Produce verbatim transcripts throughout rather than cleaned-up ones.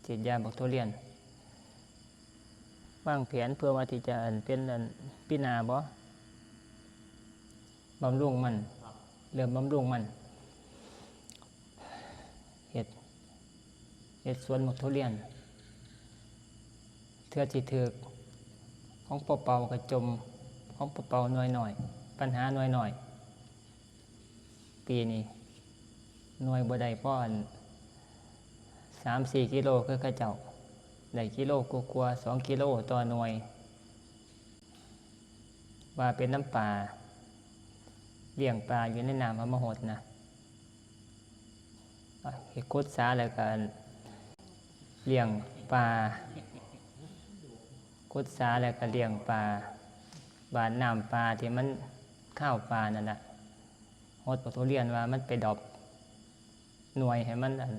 ฉีดยาบักทุเรียน วางแผนเพื่อว่าที่จะอันเป็นอันปีหน้าบ่ บำรุงมัน เริ่มบำรุงมัน เฮ็ด เฮ็ดสวนบักทุเรียน เทื่อสิถืก ของปอเปาก็จม ของปอเปาหน่วยน้อย ปัญหาหน่วยน้อย ปีนี้ หน่วยบ่ได้พออัน สามสี่กิโลคือเขาเจ้า ได้กิโลกว่าๆ สองกิโลต่อหน่วย ว่าเป็นน้ำปลา เลี้ยงปลาอยู่ในน้ำอมฤตนะ เฮ็ดขุดสระแล้วก็เลี้ยงปลา ขุดสระแล้วก็เลี้ยงปลา บาดน้ำปลาที่มันคาวปลานั่นน่ะ ฮดบักทุเรียนว่ามันไปดรอปหน่วยให้มันอัน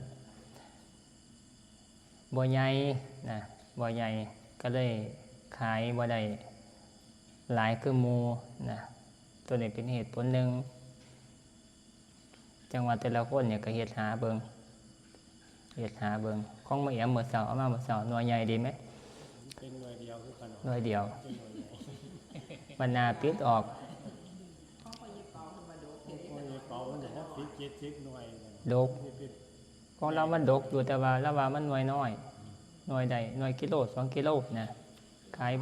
บ่ใหญ่นะ บ่ใหญ่ ก็เลยขายบ่ได้หลายคือหมู่นะ ตัวนี้เป็นเหตุผลหนึ่ง จังว่าแต่ละคนเนี่ยก็เฮ็ดหาเบิ่ง เฮ็ดหาเบิ่ง ของมื้อแอมมื้อเช้า เอามามื้อเช้า หน่วยใหญ่ดีไหม เป็นหน่วยเดียวคือกัน หน่วยเดียว เป็นหน่วยเดียว มันน่าปิดออก ของพ่อใหญ่เปามันน่ะหกสิบ เจ็ดสิบหน่วย ดก มันสิเป็น ของเรามันดกอยู่ แต่ว่าเราว่ามันหน่วยน้อย หน่วยใด หน่วยกิโล สองกิโลนะ ขาย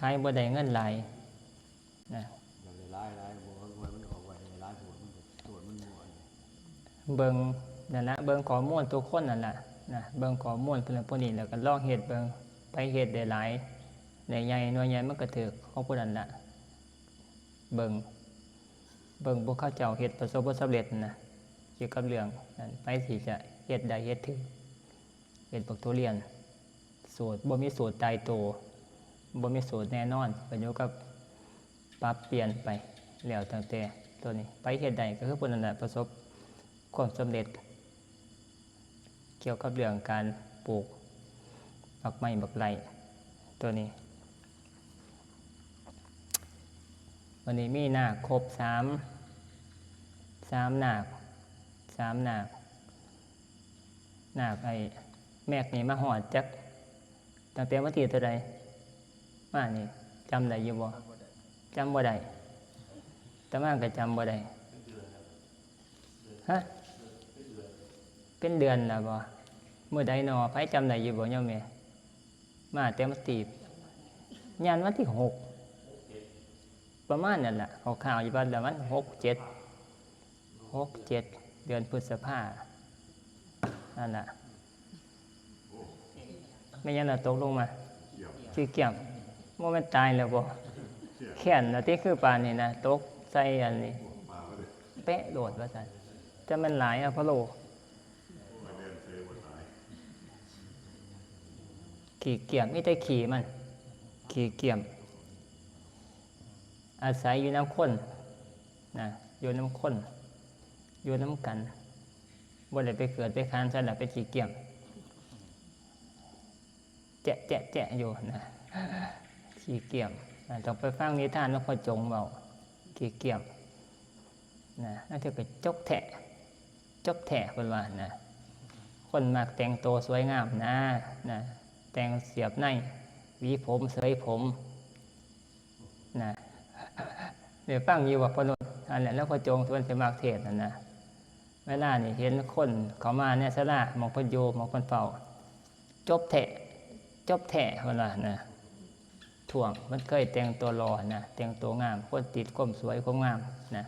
ขายบ่ได้เงินหลายนะ เบิ่งนั่นละ เบิ่งข้อมูลทุกคนนั่นละนะ เบิ่งข้อมูลเพิ่นพวกนี้ แล้วก็ลองเฮ็ดเบิ่ง ไปเฮ็ดได้หลาย ได้ใหญ่ หน่วยใหญ่มันก็ถืกของผู้นั้นละ เบิ่ง เบิ่งพวกเขาเจ้าเฮ็ดประสบผลสำเร็จนะ เกี่ยวกับเรื่องนั้น ไปที่จะเฮ็ดได้เฮ็ดถืก เฮ็ดบักทุเรียน สูตร บ่มีสูตรตายตัว บ่มีสูตรแน่นอน ขึ้นอยู่กับปรับเปลี่ยนไป แล้วตั้งแต่ตัวนี้ ไปเฮ็ดได้ก็คือผู้นั้นน่ะประสบความสำเร็จ เกี่ยวกับเรื่องการปลูกบักไม้บักไร่ตัวนี้ วันนี้มีนาคครบสาม สามนาค สามนาค นาคไอ้แม็กนี่มาฮอดจัก ตั้งแต่วันที่เท่าใดมานี่ จำได้อยู่บ่ จำบ่ได้ อาตมาก็จำบ่ได้ ฮะ เป็นเดือนแล้วบ่ มื้อใดน้อ ไผจำได้อยู่บ่โยมแม่ มาแต่วันที่ ย่านวันที่หก ประมาณนั้นล่ะ คร่าวๆอยู่ ประมาณหกเจ็ด หกเจ็ด เดือนพฤษภา นั่นล่ะ แม่นหยังล่ะตกลงมา ขี้เกียจ บ่แม่นตายแล้วบ่ แค้นน่ะติ คือปานนี้นะ ตกใส่อันนี้ เป๊ะโลดว่าซั่น แต่มันหลายอพอลโล ขี้เกียจ มีแต่ขี้มัน ขี้เกียจ อาศัยอยู่นำคนนะ อยู่นำคน อยู่นำกัน บ่ได้ไปเกิดไปคานใสล่ะ เป็นขี้เกียจ แจ๊ะแจ๊ะแจ๊ะอยู่นะ ขี้เกียจ อ่า ต้องไปฟังนิทานหลวงพ่อจงเว้า ขี้เกียจ นะ นั่นคือก็จกแท้ จกแท้เพิ่นว่านะ คนมักแต่งตัวสวยงามนะ นะ แต่งเสียบใน หวีผม เสยผม นะ ได้ฟังอยู่บ่พ่อโนน อันนั้นหลวงพ่อจงเพิ่นสิมักเทศน์นั่นนะ เวลานี่เห็นคนเข้ามาในศาลา หม่องเพิ่นอยู่ หม่องเพิ่นเฝ้า จบแท้ จบแท้ เพิ่นว่านะ ท่วง มันเคยแต่งตัวหล่อนะ แต่งตัวงาม คนติดความสวยความงามนะ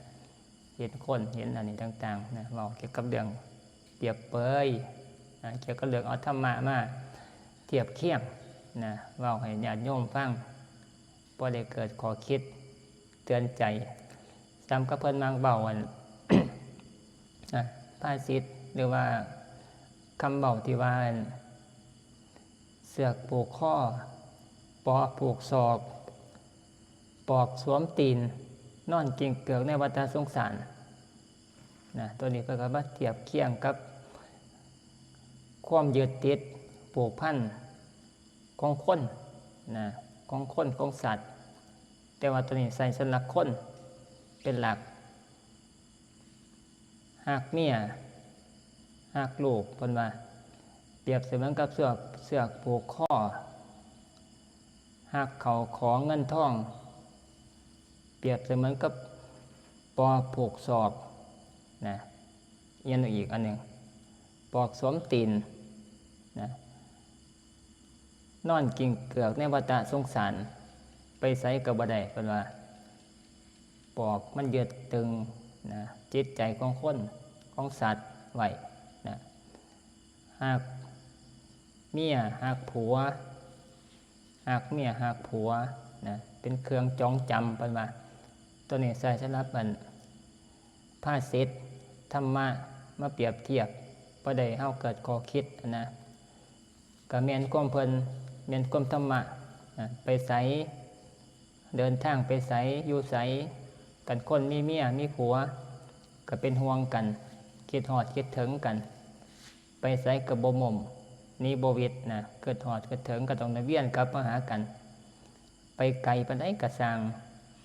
เห็นคน เห็นอันนี้ต่างๆนะ เว้าเกี่ยวกับเรื่องเปรียบเปยนะ เกี่ยวกับเรื่องเอาธรรมะมาเทียบเคียงนะ เว้าให้ญาติโยมฟัง พอได้เกิดข้อคิดเตือนใจ ส่ำกับเพิ่นมักเว้าอัน นะ ภาษิต หรือว่าคำเว้าที่ว่าอัน เสือกผูกคอ ปอผูกศอก ปอกสวมตีน นอนกิ้งเกือกในวัฏสงสาร นะ ตัวนี้เพิ่นก็มาเทียบเคียงกับความยึดติดผูกพันของคน นะ ของคน ของสัตว์ แต่ว่าตัวนี้ใส่สำหรับคนเป็นหลัก ฮักเมีย ฮักลูกเพิ่นว่า เปรียบเสมือนกับเสื้อเสื้อผูกคอ ฮักเขาของเงินทอง เปรียบเสมือนกับปอผูกศอกนะ เอียนอีกอันหนึ่ง ปอกสวมตีนนะ นอนกินเกือกในวัฏสงสาร ไปไสก็บ่ได้เพิ่นว่า ปอกมันยึดตึงนะ จิตใจของคนของสัตว์ไว้นะ ฮักเมียฮักผัว ฮักเมียฮักผัวนะ เป็นเครื่องจองจำเพิ่นว่า ตัวนี้ใช้สำหรับมัน ภาษิตธรรมะมาเปรียบเทียบ บ่ได้เฮาเกิดข้อคิดนะ ก็แม่นความเพิ่น แม่นความธรรมะนะ ไปไส เดินทางไปไส อยู่ไส กันคนมีเมียมีผัว ก็เป็นห่วงกัน คิดฮอดคิดถึงกัน ไปไสก็บ่หม่ม หนีบ่หวิดนะ คิดฮอดคิดถึงก็ต้องได้เวียนกลับมาหากัน ไปไกลปานใดก็ซ่าง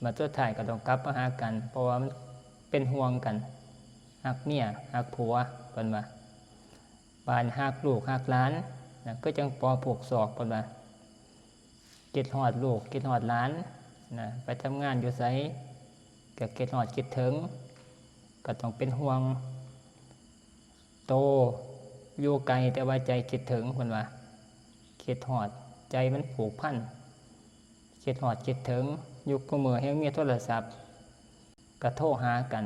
บัดสุดท้ายก็ต้องกลับมาหากัน เพราะว่ามันเป็นห่วงกัน ฮักเมียฮักผัวเพิ่นว่า บาดฮักลูกฮักหลานนะ คือจั่งปอผูกศอกเพิ่นว่า คิดฮอดลูกคิดฮอดหลานนะ ไปทำงานอยู่ไสก็คิดฮอดคิดถึง ก็ต้องเป็นห่วง โตอยู่ไกลแต่ว่าใจคิดถึงเพิ่นว่า คิดฮอด ใจมันผูกพัน คิดฮอดคิดถึง ยุคคุมื้อแฮ่งมีโทรศัพท์ ก็โทรหากัน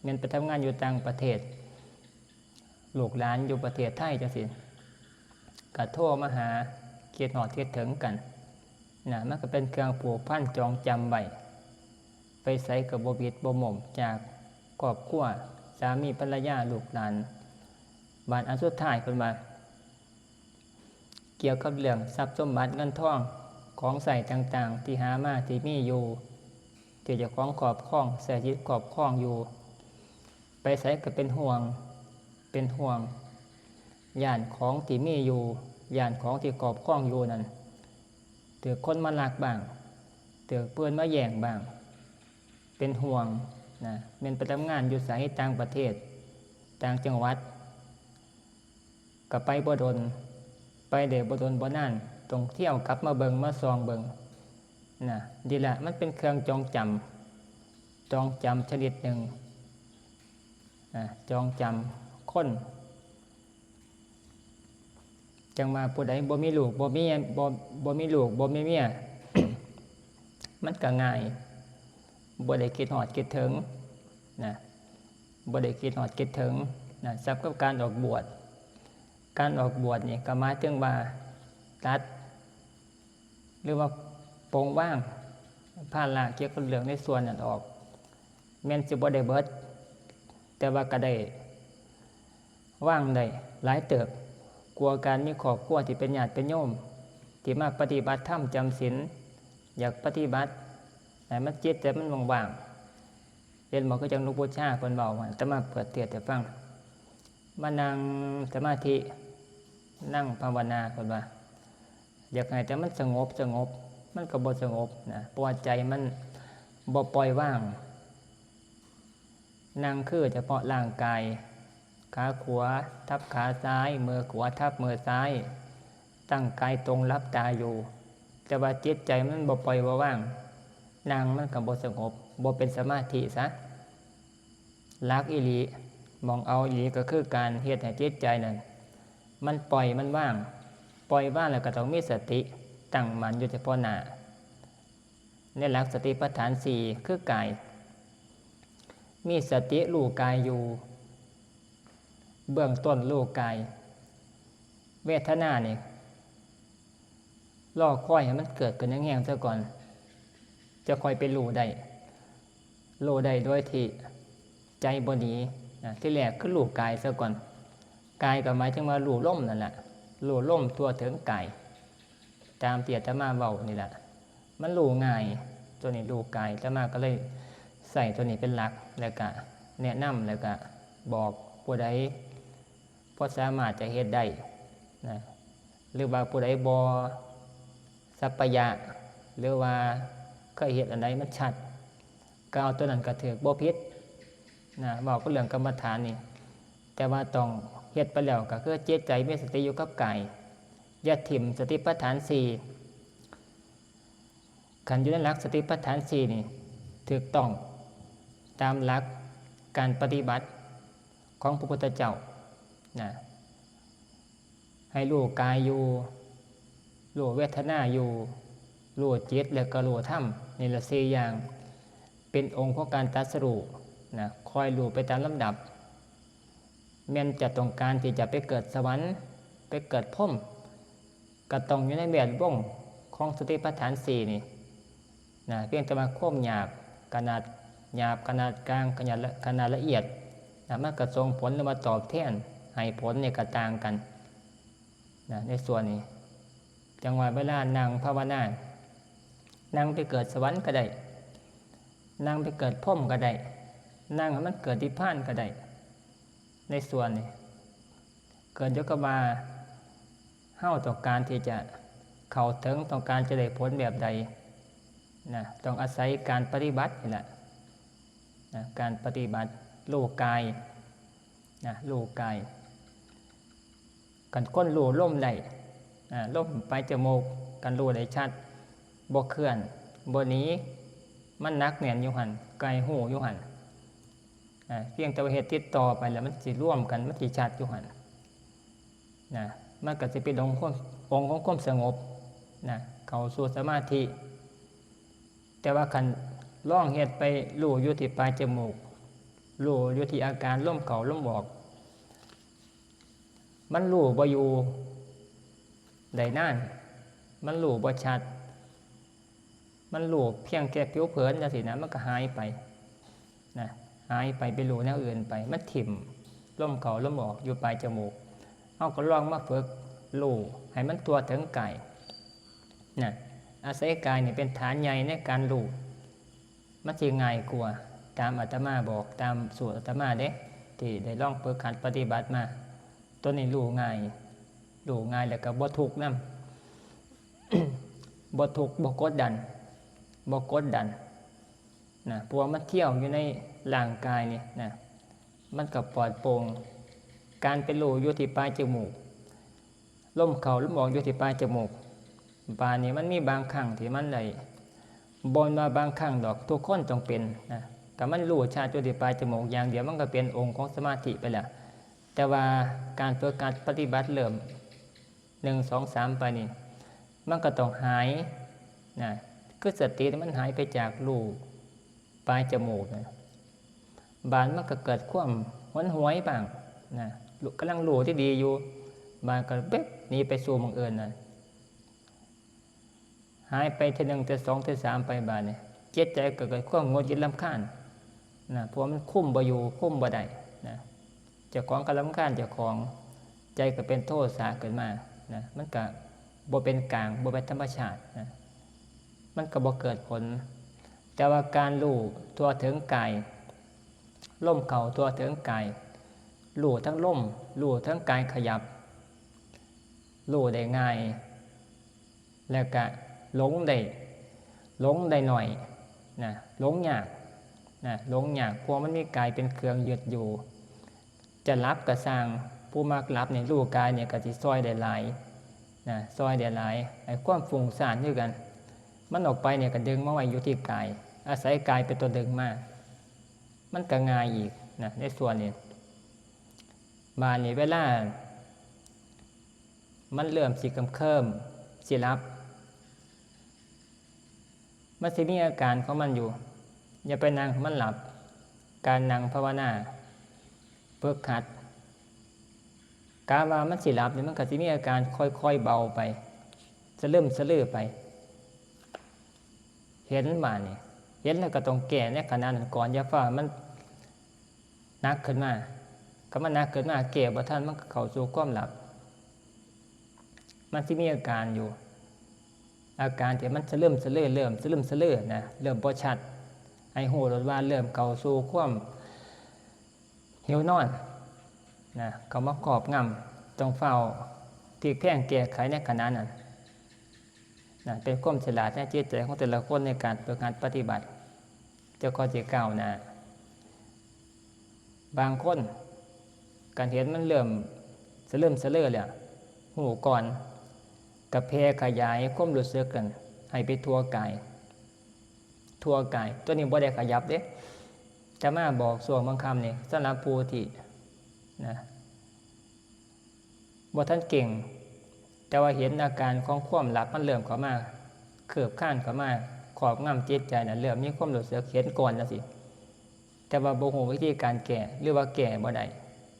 แม่นไปทำงานอยู่ต่างประเทศ ลูกหลานอยู่ประเทศไทยจั่งซี้ ก็โทรมาหา คิดฮอดคิดถึงกันนะ มันก็เป็นเครื่องผูกพันจองจำไว้ ไปไสก็บ่หวิดบ่หม่มจากครอบครัว สามีภรรยาลูกหลาน บาดอันสุดท้ายเพิ่นว่า เกี่ยวกับเรื่องทรัพย์สมบัติเงินทอง ของใช้ต่างๆ ที่หามาที่มีอยู่ ที่เจ้าของครอบครอง ใช้ชีวิตครอบครองอยู่ ไปไสก็เป็นห่วง เป็นห่วง ย้านของที่มีอยู่ ย้านของที่ครอบครองอยู่นั่น ถูกคนมาลักบ้าง ถูกเพิ่นมาแย่งบ้าง เป็นห่วงนะ แม่นไปทำงานอยู่ไสต่างประเทศ ต่างจังหวัด ก็ไปบ่ดน ไปได้บ่ดนบ่นาน ต้องเที่ยวกลับมาเบิ่งมาส่องเบิ่งนะ นี่แหละมันเป็นเครื่องจองจำ จองจำชนิดหนึ่งนะ จองจำคน จั่งว่าผู้ใดบ่มีลูก บ่มี บ่ บ่มีลูก บ่มีเมีย มันก็ง่าย บ่ได้คิดฮอดคิดถึงนะ บ่ได้คิดฮอดคิดถึงนะ ส่ำกับการออกบวช การออกบวชนี่ก็หมายถึงว่าตัด หรือว่าปลงวางภาระเกี่ยวกับเรื่องในส่วนนั้นออก แม่นสิบ่ได้เบิด แต่ว่าก็ได้วางได้หลายเติบ กว่าการมีครอบครัวที่เป็นญาติเป็นโยม ที่มาปฏิบัติธรรมจำศีล อยากปฏิบัติให้มันจิตใจมันว่างๆ เห็นบ่ คือจั่งหลวงปู่ชาเพิ่นเว้า อาตมาเปิดเทศน์ให้ฟัง มานั่งสมาธิ นั่งภาวนาเพิ่นว่า อยากให้แต่มันสงบสงบ มันก็บ่สงบนะ เพราะว่าใจมันบ่ปล่อยวาง นั่งคือเฉพาะร่างกาย ขาขวาทับขาซ้าย มือขวาทับมือซ้าย ตั้งกายตรงหลับตาอยู่ แต่ว่าจิตใจมันบ่ปล่อยบ่วาง นั่งมันก็บ่สงบ บ่เป็นสมาธิซะ หลักอีหลี หม่องเอาอีหลีก็คือการเฮ็ดให้จิตใจนั่น มันปล่อยมันวาง ปล่อยว่างแล้วก็ต้องมีสติ ตั้งมั่นอยู่เฉพาะหน้า ในหลักสติปัฏฐานสี่ คือกาย มีสติรู้กายอยู่ เบื้องต้นรู้กาย เวทนานี่ รอคอยให้มันเกิดขึ้นแฮงๆซะก่อน จะค่อยไปรู้ได้ รู้ได้โดยที่ใจบ่หนีนะ ทีแรกคือรู้กายซะก่อน กายก็หมายถึงว่ารู้ลมนั่นแหละ รู้ลมทั่วถึงกาย ตามที่อาตมาเว้านี่แหละ มันรู้ง่าย ตัวนี้รู้กาย อาตมาก็เลยใช้ตัวนี้เป็นหลัก แล้วก็แนะนำ แล้วก็บอกผู้ใดพอสามารถจะเฮ็ดได้นะ หรือว่าผู้ใดบ่สัพพะยะ หรือว่าเคยเฮ็ดอันใดมันชัด ก็เอาตัวนั้นก็ถือ บ่ผิดนะ เว้าก็เรื่องกรรมฐานนี่ แต่ว่าต้อง เฮ็ดไปแล้วก็คือจิตใจมีสติอยู่กับกาย อย่าถิ่มสติปัฏฐานสี่ คันอยู่ในหลักสติปัฏฐานสี่นี่ ถูกต้องตามหลักการปฏิบัติของพระพุทธเจ้านะ ให้รู้กายอยู่ รู้เวทนาอยู่ รู้จิต แล้วก็รู้ธรรม นี่ละสี่อย่าง เป็นองค์ของการตรัสรู้นะ คอยรู้ไปตามลำดับ แม่นจะต้องการที่จะไปเกิดสวรรค์ ไปเกิดพรหม ก็ต้องอยู่ในแวดวงของสติปัฏฐานสี่นี่นะ เพียงแต่ว่าความหยาบ ขนาดหยาบ ขนาดกลาง ขนาดละ ขนาดละเอียดนะ มันก็ส่งผลหรือว่าตอบแทน ให้ผลเนี่ยก็ต่างกันนะ ในส่วนนี้ จังว่าเวลานั่งภาวนา นั่งไปเกิดสวรรค์ก็ได้ นั่งไปเกิดพรหมก็ได้ นั่งให้มันเกิดนิพพานก็ได้ ในส่วนนี้ เกิดอยู่กับว่าเฮาต้องการที่จะเข้าถึง ต้องการจะได้ผลแบบใดนะ ต้องอาศัยการปฏิบัตินี่แหละนะ การปฏิบัติ รู้กายนะ รู้กาย คันคนรู้ลมได้อ่า ลมปลายจมูก คันรู้ได้ชัด บ่เคลื่อน บ่หนี มันหนักแน่นอยู่หั่น ก็ให้รู้อยู่หั่นอ่า เพียงแต่ว่าเฮ็ดติดต่อไปแล้วมันสิรวมกัน มันสิชัดอยู่หั่นนะ มันก็สิเป็นองค์ความ องค์ของความสงบนะ เข้าสู่สมาธิ แต่ว่าคันลองเฮ็ดไป รู้อยู่ที่ปลายจมูก รู้อยู่ที่อาการลมเข้าลมออก มันรู้บ่อยู่ได้นาน มันรู้บ่ชัด มันรู้เพียงแค่ผิวเผินจังซี้นะ มันก็หายไปนะ หายไป ไปรู้แนวอื่นไป มันถิ่มลมเข้าลมออกอยู่ปลายจมูก เฮาก็ลองมาฝึกรู้ให้มันทั่วถึงกายนะ อาศัยกายนี่เป็นฐานใหญ่ในการรู้ มันสิง่ายกว่า ตามอาตมาบอก ตามสูตรอาตมาเด้ ที่ได้ลองฝึกหัดปฏิบัติมา ตัวนี้รู้ง่าย รู้ง่ายแล้วก็บ่ทุกข์นำ บ่ทุกข์ บ่กดดัน บ่กดดันนะ เพราะว่ามันเที่ยวอยู่ในร่างกายนี่นะ มันก็ปลอดโปร่ง การไปรู้อยู่ที่ปลายจมูก ลมเข้าลมออกอยู่ที่ปลายจมูก บาดนี้มันมีบางครั้งที่มันได้ บ่แม่นว่าบางครั้งดอก ทุกคนต้องเป็นนะ ก็มันรู้ชัดอยู่ที่ปลายจมูกอย่างเดียว มันก็เป็นองค์ของสมาธิไปแล้ว แต่ว่าการฝึกการปฏิบัติเริ่ม หนึ่ง สอง สาม ไปนี่ มันก็ต้องหายนะ คือสตินี่มันหายไปจากรู้ปลายจมูกนะ บาดมันก็เกิดความหวนหวยบ้างนะ กำลังรู้ที่ดีอยู่ บาดก็แป๊บหนีไปสู่หม่องอื่นนะ หายไปเทื่อหนึ่ง เทื่อสอง เทื่อสาม ไป บาดนี่จิตใจก็เกิดความหงุดหงิดรำคาญนะ เพราะว่ามันคุมบ่อยู่ คุมบ่ได้นะ เจ้าของก็รำคาญเจ้าของ ใจก็เป็นโทสะขึ้นมานะ มันก็บ่เป็นกลาง บ่เป็นธรรมชาตินะ มันก็บ่เกิดผล แต่ว่าการรู้ทั่วถึงกาย ลมเข้าทั่วถึงกาย รู้ทั้งลม รู้ทั้งกายขยับ รู้ได้ง่าย แล้วก็หลงได้ หลงได้น้อยนะ หลงยากนะ หลงยาก เพราะมันมีกายเป็นเครื่องยึดอยู่ จะหลับก็ซ่าง ผู้มักหลับนี่รู้กายนี่ก็สิซ่อยได้หลายนะ ซ่อยได้หลาย ไอ้ความฟุ้งซ่านคือกัน มันออกไปนี่ก็ดึงมาไว้อยู่ที่กาย อาศัยกายเป็นตัวดึงมา มันก็ง่ายอีกนะ ในส่วนนี้ บาดนี้เวลา มันเริ่มสิกำเคิม สิหลับ มันสิมีอาการของมันอยู่ อย่าไปนั่งให้มันหลับ การนั่งภาวนา ฝึกหัด กะว่ามันสิหลับนี่ มันก็สิมีอาการค่อยๆเบาไป สะลึมสะลือไป เห็นบาดนี้ เห็นแล้วก็ต้องแก้ในขณะนั้นก่อน อย่าฟ้าวให้มันหนักขึ้นมา คันมันหนักขึ้นมา แก้บ่ทัน มันก็เข้าสู่ความหลับ มันสิมีอาการอยู่ อาการที่มันสะลึมสะลือ เริ่มสะลึมสะลือนะ เริ่มบ่ชัด ให้ฮู้โลดว่าเริ่มเข้าสู่ความหิวนอนนะ เข้ามาครอบงำ ต้องฟ้าวพลิกแพลงแก้ไขในขณะนั้นนะ เป็นความฉลาดในจิตใจของแต่ละคนในการฝึกหัดปฏิบัติ เจ้าก็สิก้าวหน้า บางคน คันเห็นมันเริ่ม เริ่มเสลอแล้ว ฮู้ก่อน ก็แผ่ขยายความรู้สึกนั้นให้ไปทั่วกาย ทั่วกาย ตัวนี้บ่ได้ขยับเด้ จะมาบอกช่วงบางคำนี่ สำหรับผู้ที่ นะ บ่ทันเก่ง แต่ว่าเห็นอาการของความหลับมันเริ่มเข้ามา คืบคลานเข้ามา ครอบงำจิตใจน่ะ เริ่มมีความรู้สึกเห็นก่อนจั่งซี้ แต่ว่าบ่ฮู้วิธีการแก้ หรือว่าแก้บ่ได้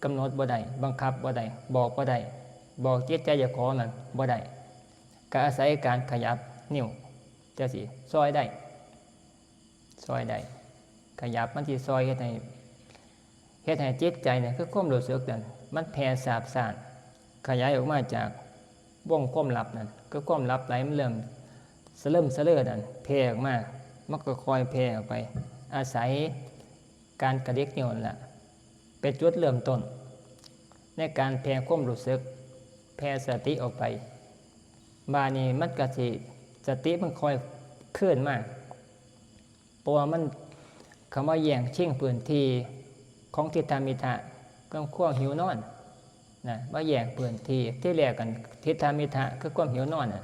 กำหนดบ่ได้ บังคับบ่ได้ บอกบ่ได้ บอกจิตใจเจ้าของนั้นบ่ได้ ก็อาศัยการขยับนิ้วจั่งซี้ ซ่อยได้ ซ่อยได้ ขยับมันสิซ่อยเฮ็ดให้ เฮ็ดให้จิตใจเนี่ย คือความรู้สึกนั่น มันแผ่สาบซ่าน ขยายออกมาจากวงความหลับนั่น คือความหลับไหลมันเริ่มสะเริ่มสะเลือนั่น แผ่ออกมา มันก็ค่อยแผ่ออกไป อาศัยการกระดิกนิ้วนั่นแหละ เป็นจุดเริ่มต้น ในการแผ่ความรู้สึก แผ่สติออกไป บาดนี้มันก็สิ สติมันค่อยคืนมา เพราะว่ามันเข้ามาแย่งชิงพื้นที่ของทิฏฐามิฏฐะ กับความหิวนอนนะ มาแย่งพื้นที่ ที่แรกกัน ทิฏฐามิฏฐะ คือความหิวนอนน่ะ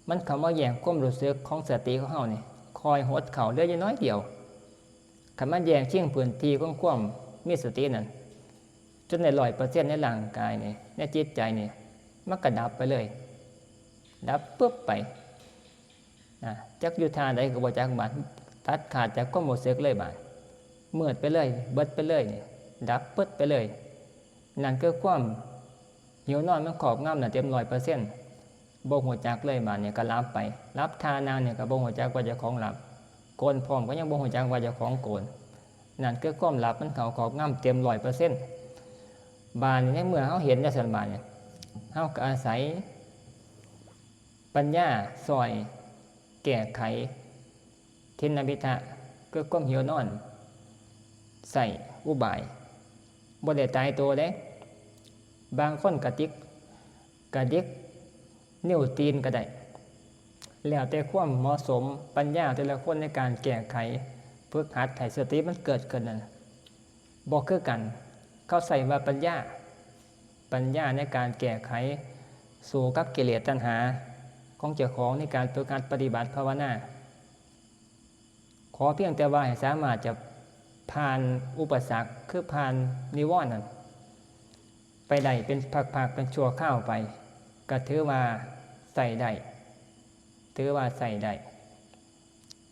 มันเข้ามาแย่งความรู้สึกของสติของเฮานี่ ค่อยหดเข้าเหลืออยู่น้อยเดียว คันมันแย่งชิงพื้นที่ของความมีสตินั่น จนได้ร้อยเปอร์เซ็นต์ในร่างกายนี่ ในจิตใจนี่ มันก็ดับไปเลย ดับปึ๊บไป นะ จักอยู่ท่าใดก็บ่จักบาด ตัดขาดจากความรู้สึกเลยบาด มืดไปเลย เบิดไปเลยนี่ ดับปึ๊ดไปเลย นั่นคือความหิวนอนมันครอบงำน่ะเต็มร้อยเปอร์เซ็นต์ บ่ฮู้จักเลยบาดนี้ก็หลับไป หลับท่านั่งนี่ก็บ่ฮู้จักว่าเจ้าของหลับ โกนพร้อมก็ยังบ่ฮู้จักว่าเจ้าของโกน นั่นคือความหลับมันเข้าครอบงำเต็มร้อยเปอร์เซ็นต์ บาดนี้ในเมื่อเฮาเห็นจั่งซั้นบาดนี้ เฮาก็อาศัย ปัญญาซ่อยแก้ไข ทิฏฐามิฏฐะ คือความหิวนอน ใช้อุบาย บ่ได้ตายตัวเด้ บางคนกระดิก กระดิกนิ้วตีนก็ได้ แล้วแต่ความเหมาะสม ปัญญาแต่ละคนในการแก้ไข ฝึกหัดให้สติมันเกิดขึ้นนั่น บ่คือกัน เขาใช้ว่าปัญญา ปัญญาในการแก้ไข สู้กับกิเลสตัณหา ของเจ้าของในการฝึกหัดปฏิบัติภาวนา ขอเพียงแต่ว่าให้สามารถจะผ่านอุปสรรค คือผ่านนิวรณ์นั่น ไปได้เป็นพักๆ เป็นชั่วคราวไป ก็ถือว่าใช้ได้ ถือว่าใช้ได้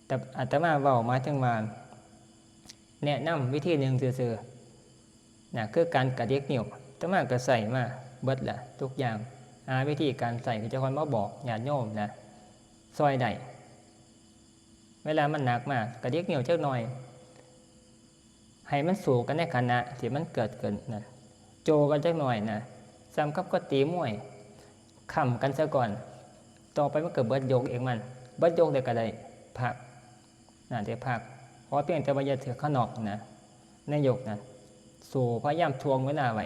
แต่อาตมาเว้าหมายถึงว่า แนะนำวิธีหนึ่งซื่อๆ นะ คือการกระดิกนิ้ว อาตมาก็ใช้มาเบิดละทุกอย่าง หาวิธีการใช้ก็จะค่อยมาบอกญาติโยมนะ ซ่อยได้ เวลามันหนักมาก กระดิกนิ้วจักหน่อย ให้มันสู้กันในขณะที่มันเกิดขึ้นนะ โจกันจักหน่อยนะ ส่ำกับก็ตีมวย ค้ำกันซะก่อน ต่อไปมันก็เบิดยกเองมัน เบิดยกแล้วก็ได้พัก น่าจะพัก ขอเพียงแต่ว่าอย่าถือข้างนอกนะ ในยกนั้น สู้พยายามถ่วงเวลาไว้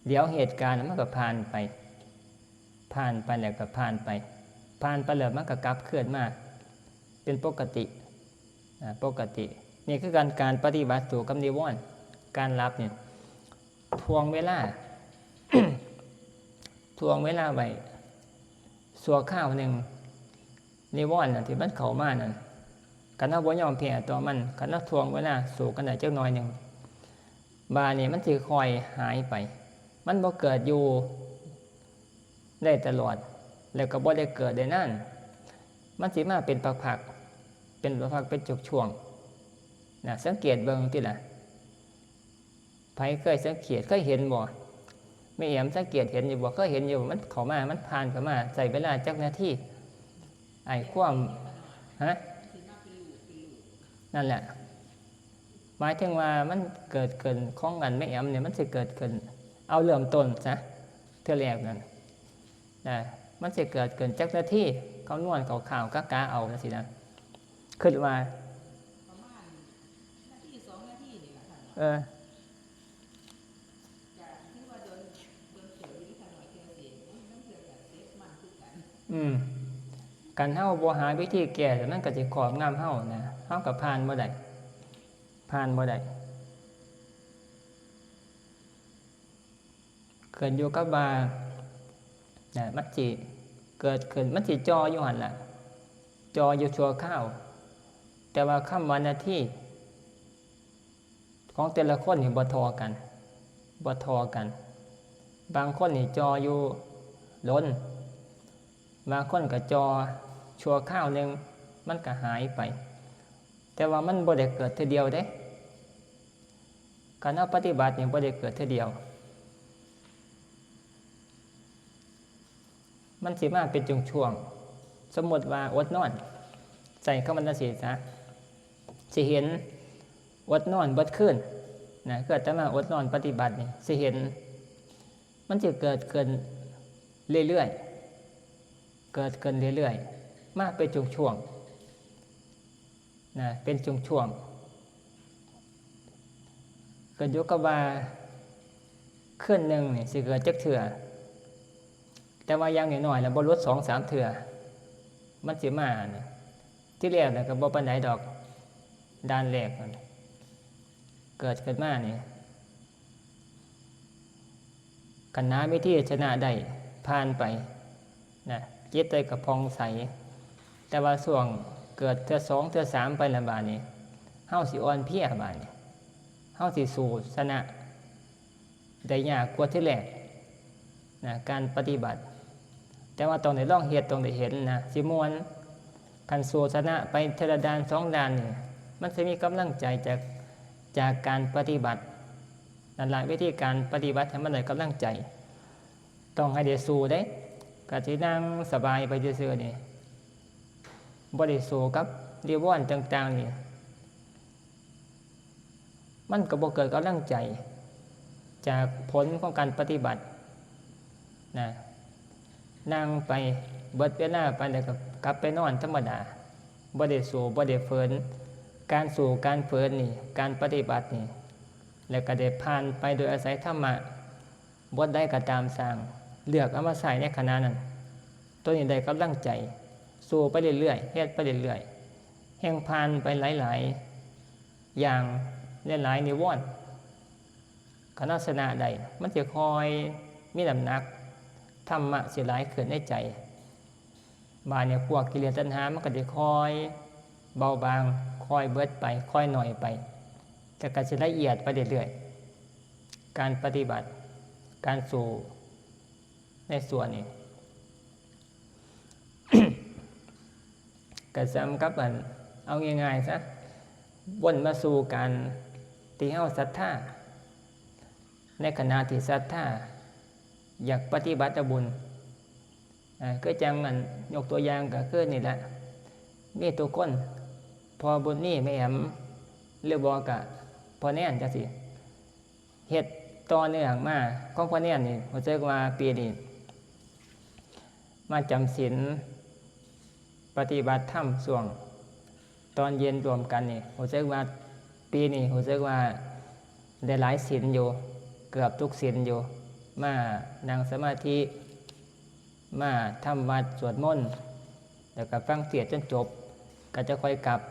เดี๋ยวเหตุการณ์มันก็ผ่านไป ผ่านไปแล้วก็ผ่านไป ผ่านไปแล้วมันก็กลับคืนมา เป็นปกติ อ่า ปกติ นี่คือการ การปฏิบัติสู้กับนิวรณ์ การหลับเนี่ย ถ่วงเวลา ถ่วงเวลาไว้ ชั่วคราวหนึ่ง นิวรณ์น่ะที่มันเข้ามานั่น คันเฮาบ่ยอมแพ้ต่อมัน คันเฮาถ่วงเวลาสู้กันได้จักหน่อยหนึ่ง บาดนี้มันสิค่อยหายไป มันบ่เกิดอยู่ได้ตลอด แล้วก็บ่ได้เกิดได้นาน มันสิมาเป็นพักๆ เป็นพักๆ เป็นช่วงๆ นะ สังเกตเบิ่งติล่ะ ไผเคยสังเกต เคยเห็นบ่ แม่แอมสังเกตเห็นอยู่บ่ เคยเห็นอยู่บ่ มันเข้ามา มันผ่านเข้ามา ใช้เวลาจักนาที ไอ้ความ ฮะ นั่นแหละ หมายถึงว่ามันเกิดขึ้นของอันแม่แอมเนี่ย มันสิเกิดขึ้น เอาเริ่มต้นซะ เทื่อแรกนั่น นะ มันสิเกิดขึ้นจักนาที คำนวณคร่าวๆ กะๆ เอาจั่งซี้นะ คิดว่า ประมาณนาทีสองนาทีนี่ล่ะค่ะ เออ ก็ถือว่าโดน โดนเติบอยู่ค่ะหน่อย เทื่อเสียง โอ้ย มันเทื่อก็เจ็บมันคือกัน อืม คันเฮาบ่หาวิธีแก้ มันก็สิครอบงำเฮานะ เฮาก็ผ่านบ่ได้ ผ่านบ่ได้ ขึ้นอยู่กับว่า นะ มันสิเกิดขึ้น มันสิจ่ออยู่หั่นล่ะ จ่ออยู่ชั่วคราว แต่ว่าคำว่านาทีของแต่ละคนนี่บ่เท่ากัน บ่เท่ากัน บางคนนี่จ่ออยู่โดน บางคนก็จ่อชั่วคราวหนึ่ง มันก็หายไป แต่ว่ามันบ่ได้เกิดเทื่อเดียวเด้ การเอาปฏิบัตินี่บ่ได้เกิดเทื่อเดียว มันสิมาเป็นช่วงๆ สมมุติว่าอดนอน ใส่คำว่าจั่งซี้ซะ สิเห็นอดนอนเบิดคืน นะ คืออาตมาอดนอนปฏิบัตินี่ สิเห็น มันสิเกิดขึ้นเรื่อยๆ เกิดขึ้นเรื่อยๆ มาเป็นช่วงๆ นะ เป็นช่วงๆ ขึ้นอยู่กับว่าคืนหนึ่งนี่สิเกิดจักเทื่อ แต่ว่าอย่างน้อยๆ แล้วบ่หลุดสองสามเทื่อ มันสิมานี่ ทีแรกน่ะก็บ่ปานใดดอก ด่านแรกนั่น เกิดขึ้นมานี่ คันหาวิธีชนะได้ ผ่านไป นะ จิตใจก็ผ่องใส แต่ว่าช่วงเกิดเทื่อสองเทื่อสามไปแล้วบาดนี้ เฮาสิอ่อนเพลียบาดนี้ เฮาสิสู้ชนะได้ยากกว่าทีแรก นะ การปฏิบัติ แต่ว่าต้องได้ลองเฮ็ด ต้องได้เห็นนะ สิม่วน คันสู้ชนะไปเทื่อละด่านสองด่านนี่ มันสิมีกำลังใจจาก จากการปฏิบัติ นั่นล่ะ วิธีการปฏิบัติให้มันได้กำลังใจ ต้องให้ได้สู้เด้ กะสินั่งสบายไปซื่อๆ นี่ บ่ได้สู้กับนิวรณ์ต่างๆ นี่ มันก็บ่เกิดกำลังใจ จากผลของการปฏิบัติ นะ นั่งไปเบิดเวลาไปแล้วก็กลับไปนอนธรรมดา บ่ได้สู้ บ่ได้ฝืน การสู้ การฝืนนี่ การปฏิบัตินี่ แล้วก็ได้ผ่านไปโดยอาศัยธรรมะ บทใดก็ตามสร้าง เลือกเอามาใช้ในขณะนั้น ตัวนี้ได้กำลังใจ สู้ไปเรื่อยๆ เฮ็ดไปเรื่อยๆ แฮ่งผ่านไปหลายๆ อย่าง หลายๆ นิวรณ์ คันเอาชนะได้ มันสิค่อยมีน้ำหนัก ธรรมะสิหลายขึ้นในใจ บาดนี้พวกกิเลสตัณหามันก็สิค่อยเบาบาง ค่อยเบิดไป ค่อยน้อยไป แต่ก็สิละเอียดไปเรื่อยๆ การปฏิบัติ การสู้ในส่วนนี้ ก็ส่ำกับอัน เอาง่ายๆ ซะ วนมาสู่การที่เฮาศรัทธา ในขณะที่ศรัทธา อยากปฏิบัติบุญ อ่า คือจั่งอัน ยกตัวอย่างก็คือนี่แหละ มีทุกคน พ่อบุญมี แม่แอม หรือบ่ก็พ่อแนนจั่งซี้ เฮ็ดต่อเนื่องมา ของพ่อแนนนี่ รู้สึกว่าปีนี้ มาจำศีล ปฏิบัติธรรมช่วงตอนเย็นรวมกันนี่ รู้สึกว่าปีนี้ รู้สึกว่าได้หลายศีลอยู่ เกือบทุกศีลอยู่ มานั่งสมาธิ มาทำวัตรสวดมนต์ แล้วก็ฟังเทศน์จนจบ ก็จะค่อยกลับ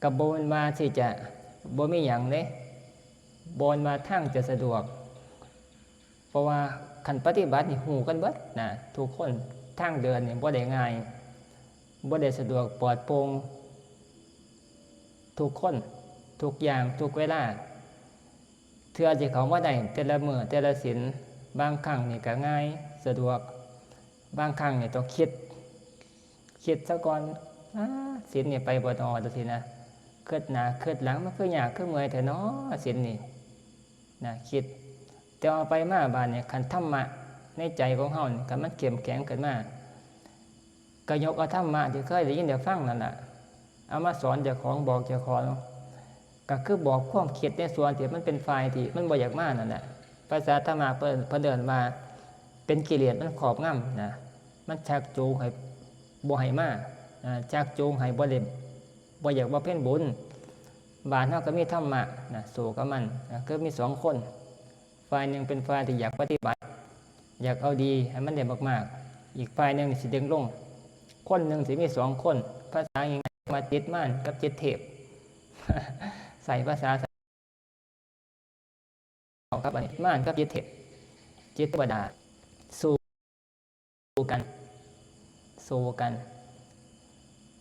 ก็บ่แม่นว่าสิจะบ่มีหยังเด้ บ่แม่นว่าทางจะสะดวก เพราะว่าคันปฏิบัตินี่ฮู้กันเบิดนะ ทุกคน ทางเดินนี่บ่ได้ง่าย บ่ได้สะดวกปลอดโปร่ง ทุกคน ทุกอย่าง ทุกเวลา เทื่อสิเข้ามาได้แต่ละมื้อแต่ละศีล บางครั้งนี่ก็ง่าย สะดวก บางครั้งนี่ต้องคิด คิดซะก่อน "อ้า ศีลนี่ไปบ่น้อ" จั่งซี้นะ คิดหน้าคิดหลัง "มันคือยากคือเมื่อยแท้น้อ ศีลนี่" นะ คิด แต่ว่าไปมาบาดนี้ คันธรรมะในใจของเฮานี่ คันมันเข้มแข็งขึ้นมา ก็ยกเอาธรรมะที่เคยได้ยินได้ฟังนั่นล่ะ เอามาสอนเจ้าของ บอกเจ้าของ ก็คือบอกความคิดในส่วนที่มันเป็นฝ่ายที่มันบ่อยากมานั่นแหละ ภาษาธรรมะเพิ่น เพิ่นเอิ้นว่าเป็นกิเลสมันครอบงำนะ มันชักจูงให้บ่ให้มา อ่า ชักจูงให้บ่เล่น บ่อยากบำเพ็ญบุญ บาดเฮาก็มีธรรมะนะ สู้กับมันนะ คือมีสองคน ฝ่ายหนึ่งเป็นฝ่ายที่อยากปฏิบัติ อยากเอาดีให้มันได้มากๆ อีกฝ่ายหนึ่งสิเด็งลง คนหนึ่งสิมีสองคน ภาษาง่ายๆ ว่าจิตมารกับจิตเทพ ใส่ภาษา กับอันนี้มารกับจิตเทพ จิตเทวดา สู้กัน สู้กัน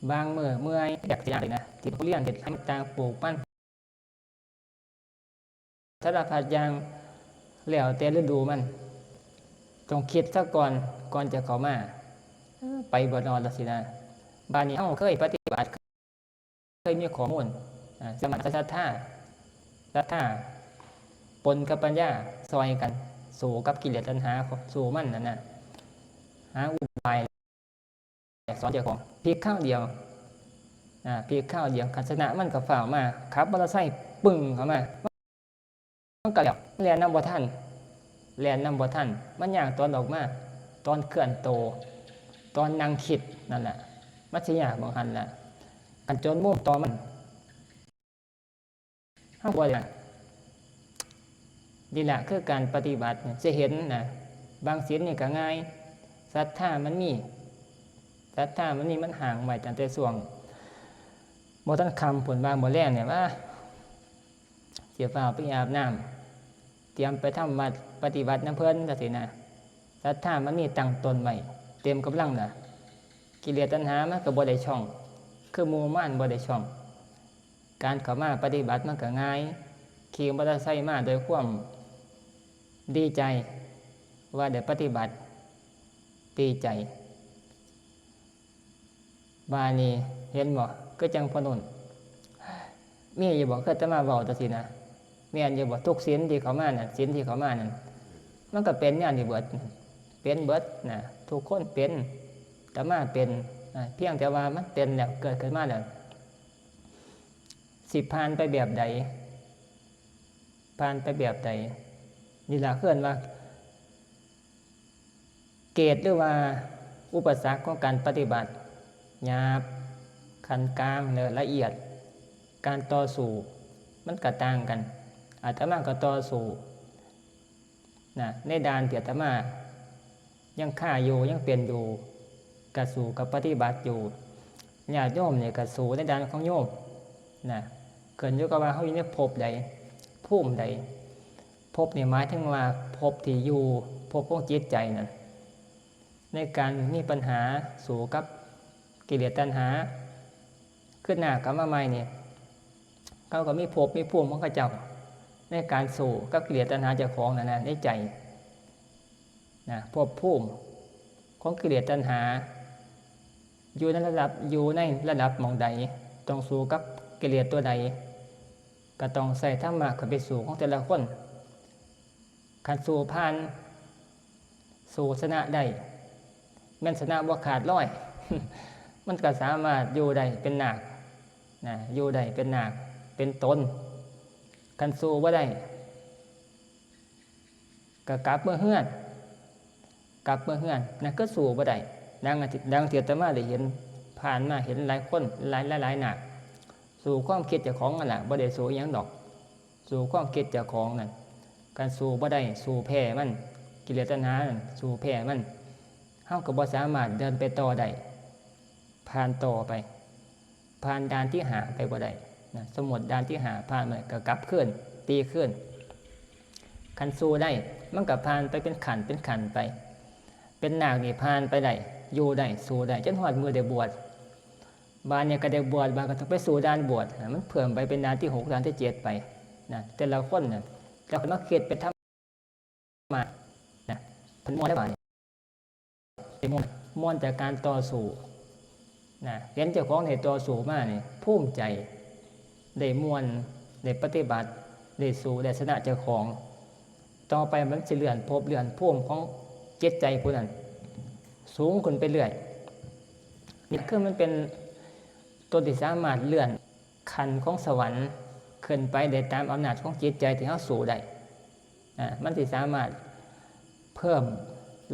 บางมื้อเมื่อยอยากสิย่างเลยนะ ที่เรียนเฮ็ดให้มันต่างปลูกมัน สารพัดอย่าง แล้วแต่ฤดูมัน ต้องคิดซะก่อน ก่อนจะเข้ามา เออ ไปบ่นอนละสินะ บาดนี้เฮาเคยปฏิบัติ เคยมีข้อมูล อ่า สมัครศรัทธา ศรัทธา ปนกับปัญญา ซอยกัน สู้กับกิเลสตัณหา สู้มันนั่นน่ะ หาอุบาย สอนเจ้าของ พลิกคราวเดียว อ่า พลิกคราวเดียว คันชนะมันก็ฟ้าวมา ขับมอเตอร์ไซค์ปึ้งเข้ามา มันก็แล้ว แล่นนำบ่ทัน แล่นนำบ่ทัน มันยากตอนออกมา ตอนเคลื่อนโต ตอนนั่งคิดนั่นแหละ มันสิยากหม่องหั่นล่ะ คันจนมุมต่อมัน เฮาบ่ได้ นี่แหละคือการปฏิบัติเนี่ย จะเห็นนะ บางศีลนี่ก็ง่าย ศรัทธามันมี ศรัทธามันมี มันห้างไว้ตั้งแต่ช่วงบ่ทันค่ำพู้น ว่ามื้อแลงเนี่ย ว่าสิฟ้าวไปอาบน้ำ เตรียมไปทำวัดปฏิบัตินำเพิ่นจั่งซี้นะ ศรัทธามันมีตั้งต้นไว้ เต็มกำลังน่ะ กิเลสตัณหามันก็บ่ได้ช่อง คือหมู่มารบ่ได้ช่อง การเข้ามาปฏิบัติมันก็ง่าย ขี่มอเตอร์ไซค์มาด้วยความดีใจ ว่าได้ปฏิบัติ ดีใจ บาดนี้เห็นบ่ คือจั่งพ่อนุ่น มีอยู่บ่ คืออาตมาเว้าจั่งซี้นะ แม่นอยู่บ่ ทุกศีลที่เข้ามานั่น ศีลที่เข้ามานั่น มันก็เป็นแนวนี้เบิด เป็นเบิดนะ ทุกคนเป็น อาตมาเป็น อ่า เพียงแต่ว่ามันเป็นแล้ว เกิดขึ้นมาแล้ว สิผ่านไปแบบใด ผ่านไปแบบใด นี่ล่ะเอิ้นว่า เกณฑ์หรือว่าอุปสรรคของการปฏิบัติ หยาบ ขั้นกลาง และละเอียด การต่อสู้มันก็ต่างกัน อาตมาก็ต่อสู้นะ ในด้านที่อาตมายังคาอยู่ ยังเป็นอยู่ ก็สู้กับปฏิบัติอยู่ ญาติโยมนี่ก็สู้ในด้านของโยมนะ ขึ้นอยู่กับว่าเฮาอยู่ในภพใด ภูมิใด ภพนี่หมายถึงว่าภพที่อยู่ ภพของจิตใจนั่น ในการมีปัญหาสู้กับกิเลสตัณหา คือนาคเข้ามาใหม่นี่ เขาก็มีภพมีภูมิของเขาเจ้า ในการสู้กับกิเลสตัณหาเจ้าของนั่นนะ ในใจนะ ภพภูมิของกิเลสตัณหา อยู่ในระดับ อยู่ในระดับหม่องใด ต้องสู้กับกิเลสตัวใด ก็ต้องใช้ธรรมะเข้าไปสู้ของแต่ละคนคันสู้ผ่าน สู้ชนะได้ แม่นชนะบ่ขาดลอย มันก็สามารถอยู่ได้เป็นนาคนะ อยู่ได้เป็นนาค เป็นตน คันสู้บ่ได้ ก็กลับเมือเฮือน กลับเมือเฮือน นั่นก็สู้บ่ได้ ดัง ดังที่อาตมาได้เห็น ผ่านมาเห็นหลายคน หลาย หลาย หลายนาค สู้ความคิดเจ้าของนั่นล่ะ บ่ได้สู้อิหยังดอก สู้ความคิดเจ้าของนั่น คันสู้บ่ได้ สู้แพ้มัน กิเลสตัณหานั่น สู้แพ้มัน เฮาก็บ่สามารถเดินไปต่อได้ ผ่านต่อไป ผ่านด่านที่ห้าไปบ่ได้นะ สมมุติด่านที่ห้าผ่านมาก็กลับคืน ตีคืน คันสู้ได้ มันก็ผ่านไปเป็นขั้นเป็นขั้นไป เป็นนาคนี่ผ่านไปได้ อยู่ได้ สู้ได้ จนฮอดมื้อได้บวช บาดนี้ก็ได้บวช บาดก็ต้องไปสู้ด่านบวชนะ มันเพิ่มไปเป็นด่านที่หก ด่านที่เจ็ดไปนะ แต่ละคนน่ะ แล้วก็มาคิดเป็นธรรมะนะ เพิ่นม่วนแล้วบาดนี้ ม่วน ม่วนจากการต่อสู้นะ เห็นเจ้าของได้ต่อสู้มานี่ ภูมิใจ ได้ม่วน ได้ปฏิบัติ ได้สู้ ได้ชนะเจ้าของ ต่อไปมันสิเลื่อนภพเลื่อนภูมิของจิตใจผู้นั้น สูงขึ้นไปเรื่อย นี่คือมันเป็นตัวที่สามารถเลื่อนขั้นของสวรรค์ขึ้นไปได้ตามอำนาจของจิตใจที่เฮาสู้ได้ อ่า มันสิสามารถเพิ่ม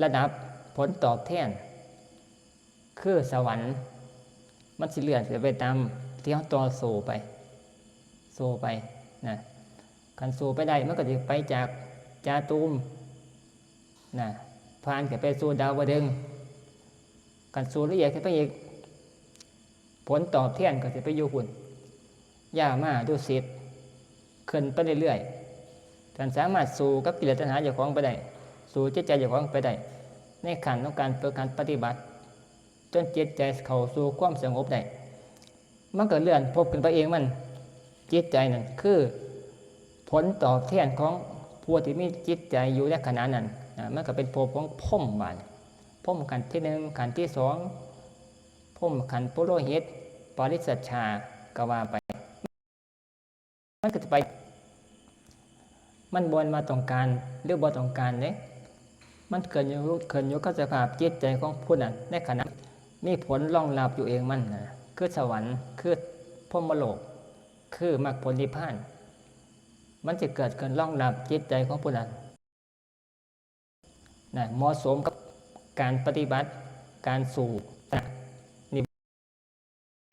ระดับผลตอบแทน คือสวรรค์ มันสิเลื่อนขึ้นไปตามที่เฮาต่อสู้ไป สู้ไปนะ คันสู้ไปได้มันก็สิไปจากจาตุมนะ ผ่านขึ้นไปสู่ดาวดึงส์ คันสู้ละเอียดขึ้นไปอีก ผลตอบแทนก็สิไปอยู่พุ้น ยามา ดุสิต ขึ้นไปเรื่อย ท่านสามารถสู้กับกิเลสตัณหาเจ้าของไปได้ สู้จิตใจเจ้าของไปได้ ในขั้นของการฝึกหัดปฏิบัติ จนจิตใจเข้าสู่ความสงบได้ มันก็เลื่อนภพขึ้นไปเองมัน จิตใจนั่นคือผลตอบแทนของผู้ที่มีจิตใจอยู่ในขณะนั้นนะ มันก็เป็นภพของพรหมบาดนี้ พรหมขั้นที่หนึ่ง ขั้นที่สอง พรหมขั้นปุโรหิต ปาริสัชชา ก็ว่าไป มันก็จะไป มันบ่มาต้องการหรือบ่ต้องการเด้ มันขึ้นอยู่ ขึ้นอยู่กับสภาพจิตใจของผู้นั้นในขณะ มีผลรองรับอยู่เองมันนะ คือสวรรค์ คือพรหมโลก คือมรรคผลนิพพาน มันจะเกิดขึ้นรองรับจิตใจของผู้นั้นนะ เหมาะสมกับการปฏิบัติ การสู้นะ นิ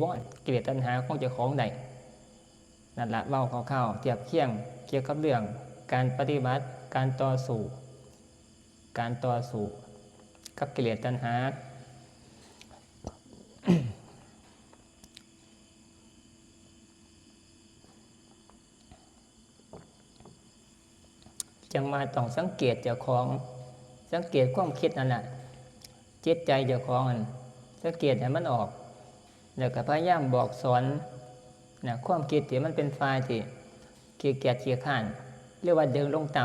วรณ์กิเลสตัณหาของเจ้าของได้ นั่นละ เว้าคร่าวๆ เทียบเคียงเกี่ยวกับเรื่องการปฏิบัติ การต่อสู้ การต่อสู้กับกิเลสตัณหา จั่งว่าต้องสังเกตเจ้าของ สังเกตความคิดนั่นแหละ จิตใจเจ้าของนั่น สังเกตให้มันออก แล้วก็พยายามบอกสอนนะ ความคิดที่มันเป็นฝ่ายที่ขี้เกียจขี้คร้าน หรือว่าดึงลงต่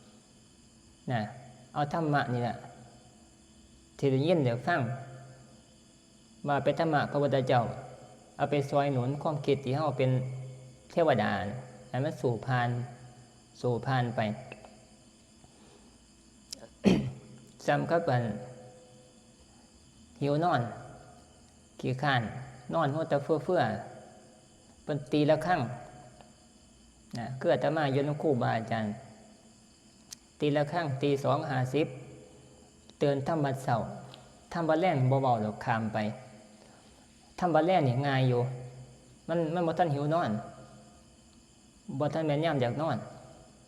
ำนะ เอาธรรมะนี่แหละ ที่ได้ยินได้ฟัง ว่าเป็นธรรมะพระพุทธเจ้า เอาไปซอยหนุนความคิดที่เฮาเป็นเทวดาน่ะ ให้มันสู้ผ่าน สู้ผ่านไป ซ้ำกับอันหิวนอน ขี้คร้าน นอนหัวตะเฟื่อๆ เพิ่นตีระฆังนะ คืออาตมาอยู่นำครูบาอาจารย์ ตีระฆังตีสองห้าสิบ ตื่นทำวัดเช้า ทำวัดแลงบ่เว้าดอก ข้ามไป ทำวัดแลงนี่ง่ายอยู่ มัน มันบ่ทันหิวนอน บ่ทันแม่นยามอยากนอน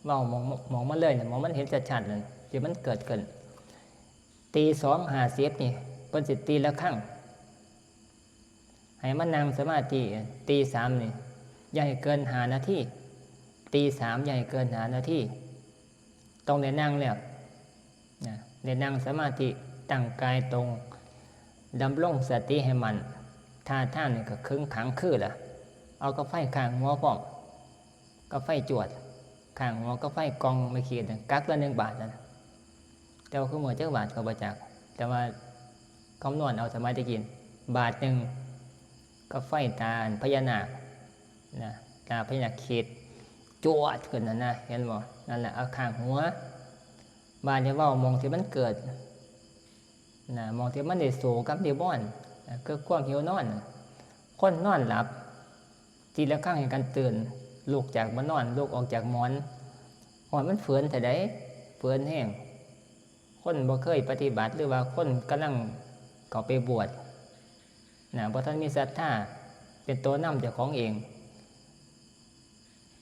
เว้าหม่อง หม่องมันเลยน่ะ หม่องมันเห็นชัดๆนั่น ที่มันเกิดขึ้น ตีสองห้าสิบนี่ เพิ่นสิตีระฆัง ให้มานั่งสมาธิ ตีสามนี่ อย่าให้เกินห้านาที ตีสามอย่าให้เกินห้านาที ต้องได้นั่งแล้วนะ ได้นั่งสมาธิ ตั้งกายตรง ดำรงสติให้มั่น ท่าทางนี่ก็ขึงขังคือล่ะ เอากาไฟข้างหัวพร้อม กาไฟจวด ข้างหัวกาไฟกล่องไม่ขีดน่ะ กักละหนึ่งบาทนั่น แต่ว่าคือมื้อจักบาทก็บ่จัก แต่ว่าคำนวณเอาสมัยตะกี้ บาทหนึ่ง กาไฟตาพญานาคนะ ตาพญานาคขีด จวดขึ้นนั่นนะ เห็นบ่ นั่นแหละ เอาข้างหัว บาดนี้เว้าหม่องที่มันเกิดนะ หม่องที่มันได้สู้กับนิวรณ์นะ คือความหิวนอนน่ะ คนนอนหลับ ตีระฆังให้กันตื่น ลุกจากบ่อนนอน ลุกออกจากหมอน ฮ้อนมันฝืนแท้ใด ฝืนแฮง คนบ่เคยปฏิบัติ หรือว่าคนกำลังเข้าไปบวชนะ บ่ทันมีศรัทธาเป็นตัวนำเจ้าของเอง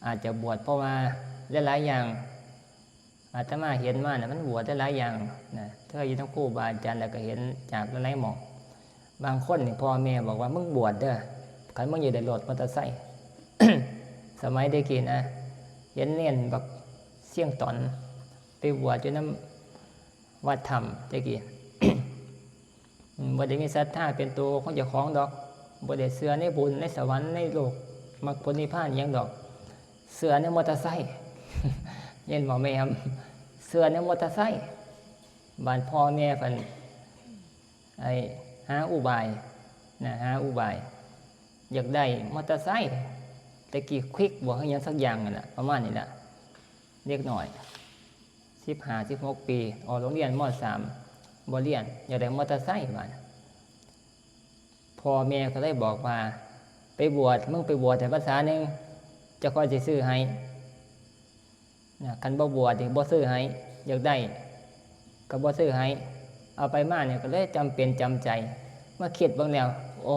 อาจจะบวชเพราะว่าหลายๆอย่าง อาตมาเห็นมาน่ะ มันบวชหลายๆอย่างนะ เคยอยู่นำครูบาอาจารย์แล้วก็เห็นจากหลายๆหม่อง บางคนนี่พ่อแม่บอกว่า "มึงบวชเด้อ คันมึงอยากได้รถมอเตอร์ไซค์" สมัยแต่กี้นะ เห็นเณรบักเสี่ยงต๋อน ไปบวชอยู่นำวัดถ้ำแต่กี้ อืม บ่ได้มีศรัทธาเป็นตัวของเจ้าของดอก บ่ได้เชื่อในบุญ ในสวรรค์ ในโลก มรรคผลนิพพานอิหยังดอก เชื่อในมอเตอร์ไซค์ เห็นบ่แม่น เชื่อในมอเตอร์ไซค์ บาดพ่อแม่เพิ่น ไอ้ หาอุบายนะ หาอุบาย อยากได้มอเตอร์ไซค์ แต่กี้ควิกบ่ คือหยังสักอย่างนั่นล่ะ ประมาณนี้ล่ะ เด็กน้อย สิบห้า สิบหกปี ออกโรงเรียน ม.สาม บ่เรียน อยากได้มอเตอร์ไซค์บาด พ่อแม่ก็เลยบอกว่า "ไปบวช มึงไปบวชให้พรรษาหนึ่ง เจ้าค่อยสิซื้อให้นะ คันบ่บวชนี่บ่ซื้อให้ อยากได้ก็บ่ซื้อให้" เอาไปมานี่ก็เลยจำเป็นจำใจ มาคิดเบิ่งแล้ว โอ้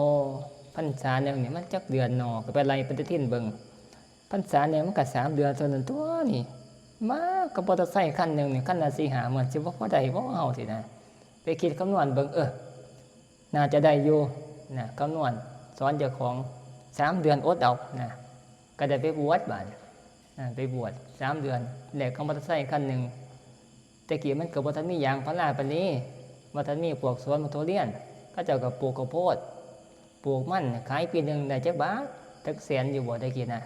พรรษาหนึ่งนี่มันจักเดือนน้อ ก็ไปไล่ปฏิทินเบิ่ง พรรษาหนึ่งมันก็สามเดือนเท่านั้นตั๊วนี่ มากับมอเตอร์ไซค์คันหนึ่งนี่ คันละสี่ห้าหมื่น สิบ่พอได้บ่เฮาสินะ ไปคิดคำนวณเบิ่ง เออ น่าจะได้อยู่นะ คำนวณสอนเจ้าของ สามเดือนอดเอานะ ก็ได้ไปบวชบาดนี้ อ่าไปบวชสามเดือน แลกกับมอเตอร์ไซค์คันหนึ่ง แต่กี้มันก็บ่ทันมียางพาราปานนี้ บ่ทันมีพวกสวนบักทุเรียน เขาเจ้าก็ปลูกข้าวโพด ปลูกมันขายปีหนึ่งได้จักบาท จักแสนอยู่บ่แต่กี้นะ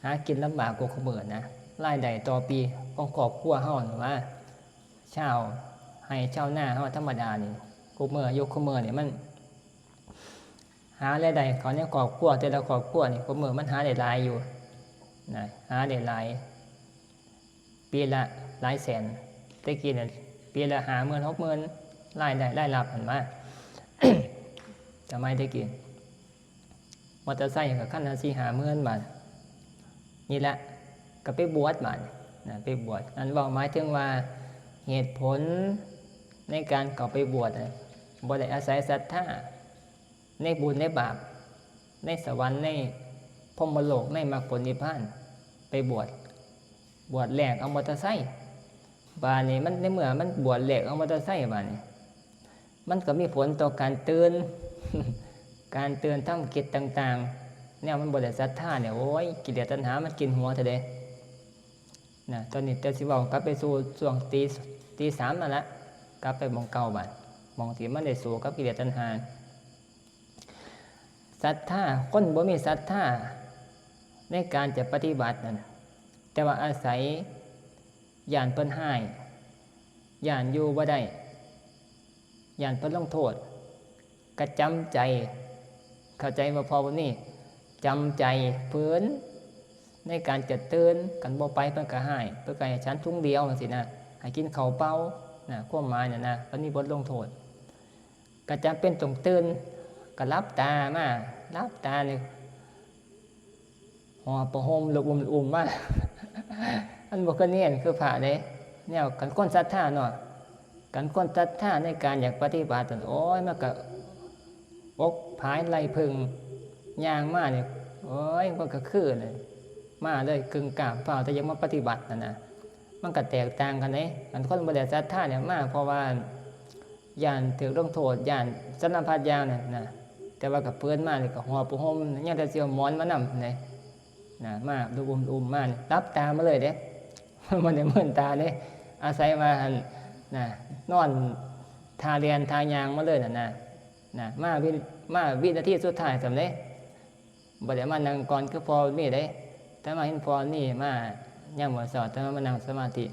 หากินลำบากกว่าคุมื้อนะ รายได้ต่อปีของครอบครัวเฮานี่ว่า ชาวไร่ชาวนาเฮาธรรมดานี่ คุมื้อ ยุคคุมื้อนี่มัน หารายได้เข้าในครอบครัว แต่ละครอบครัวนี่ คุมื้อมันหาได้หลายอยู่นะ หาได้หลาย ปีละหลายแสน แต่กี้เนี่ยปีละห้าหมื่น หกหมื่น รายได้ รายรับหั้นมา สมัยแต่กี้ มอเตอร์ไซค์ก็คันละสี่ห้าหมื่นบาท นี่แหละ ก็ไปบวชบาดนะ ไปบวช อันเว้าหมายถึงว่าเหตุผลในการเข้าไปบวชน่ะ บ่ได้อาศัยศรัทธา ในบุญในบาป ในสวรรค์ ในพรหมโลก ในมรรคผลนิพพาน ไปบวช บวชแลกเอามอเตอร์ไซค์ บาดนี้มัน ในเมื่อมันบวชแลกเอามอเตอร์ไซค์บาดนี้ มันก็มีผลต่อการตื่น การตื่นทำกิจต่างๆ แนวมันบ่ได้ศรัทธาเนี่ย โอ้ย กิเลสตัณหามันกินหัวแท้เด้ นะ ตอนนี้แต่สิเว้ากลับไปสู่ช่วงตี ตีสามนั่นละ กลับไปหม่องเก่าบาด หม่องที่มันได้สู้กับกิเลสตัณหา ศรัทธา คนบ่มีศรัทธาในการจะปฏิบัตินั่น แต่ว่าอาศัยย้านเพิ่นฮ้าย ย้านอยู่บ่ได้ ย้านเพิ่นลงโทษ ก็จำใจ เข้าใจบ่พ่อบุญมี จำใจฝืนในการจะตื่น คันบ่ไปเพิ่นก็ฮ้าย เพิ่นก็ให้ฉันถุงเดียวจั่งซี้นะ ให้กินข้าวเปล่านะ ความหมายน่ะนะ มันมีบทลงโทษ ก็จำเป็นต้องตื่น ก็หลับตามา หลับตานี่ หอบผ้าห่มลูกอุ้มๆมา มันบ่คือเณรคือพระเด้ แนวคันคนศรัทธาเนาะ คันคนศรัทธาในการอยากปฏิบัตินั่น โอ้ย มันก็ปกผายไล่ผึ้ง ย่างมานี่ โอ้ย มันก็คือเลย มาเลยกึ่งก้าวฟ้าวแต่อยากมาปฏิบัตินั่นนะ มันก็แตกต่างกันเด้ คันคนบ่ได้ศรัทธาเนี่ยมาเพราะว่า ย้านถืกลงโทษ ย้านสารพัดอย่างนั่นนะ แต่ว่าก็ฝืนมานี่ก็หอบผ้าห่ม ยังแต่สิเอาหมอนมานำนี่นะ มาลูกอุ้มๆมานี่ หลับตามาเลยเด้ บ่ได้เมินตาเด้ อาศัยว่าหั่นนะ นอนท่าแล่นท่าย่างมาเลยนั่นนะ นะ มาวิ มาวินาทีสุดท้ายส่ำเด้ บ่ได้มานั่งก่อนคือพ่อมีเด้ แต่มาเห็นพ่อมีมายามมื้อเช้า แต่ว่ามานั่งสมาธิ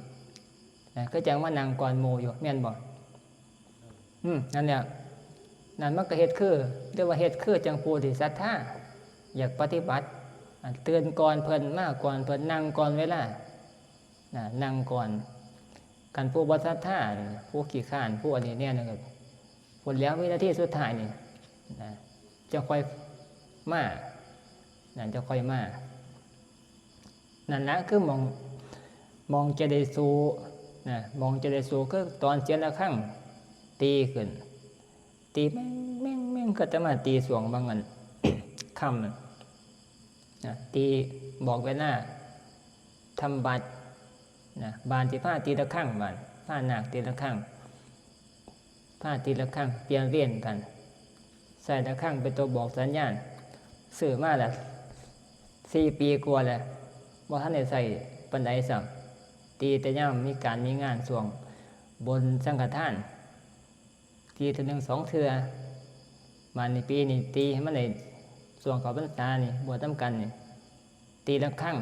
นะ คือจั่งมานั่งก่อนหมู่อยู่ แม่นบ่ อืม นั่นแหละ นั่นมันก็เฮ็ดคือ เรียกว่าเฮ็ดคือจั่งผู้ที่ศรัทธา อยากปฏิบัติ อ่ะ ตื่นก่อนเพิ่น มาก่อนเพิ่น นั่งก่อนเวลา นะ นั่งก่อน คันผู้บ่ศรัทธา ผู้ขี้คร้าน ผู้อันนี้เนี่ยนะ ก็ พู้นแหล้ววินาทีสุดท้ายนี่ นะ จั่งค่อยมา นะ จั่งค่อยมา นั่นล่ะคือหม่อง หม่องจะได้สู้ นะ หม่องจะได้สู้คือตอนเสียงระฆังตีขึ้น ตีแม่งๆๆ คืออาตมาตีช่วงบางอัน ค่ำนั่น นะ ตีบอกเวลาทำวัตร นะ บาดนี้สิพาตีระฆัง บาด พานาคตีระฆัง พาตีระฆัง เปลี่ยนเวรกัน ใช้ระฆังเป็นตัวบอกสัญญาณ ซื้อมาแล้ว สี่ปีกว่าแล้ว บ่ทันได้ใช้ปานใดซ้ำ ตีแต่ยามมีการมีงานช่วงบุญสังฆทาน ตีเทื่อหนึ่งสองเทื่อ บาดนี้ปีนี้ตีให้มันได้ ช่วงเข้าพรรษานี่ บวชนำกันนี่ ตีระฆัง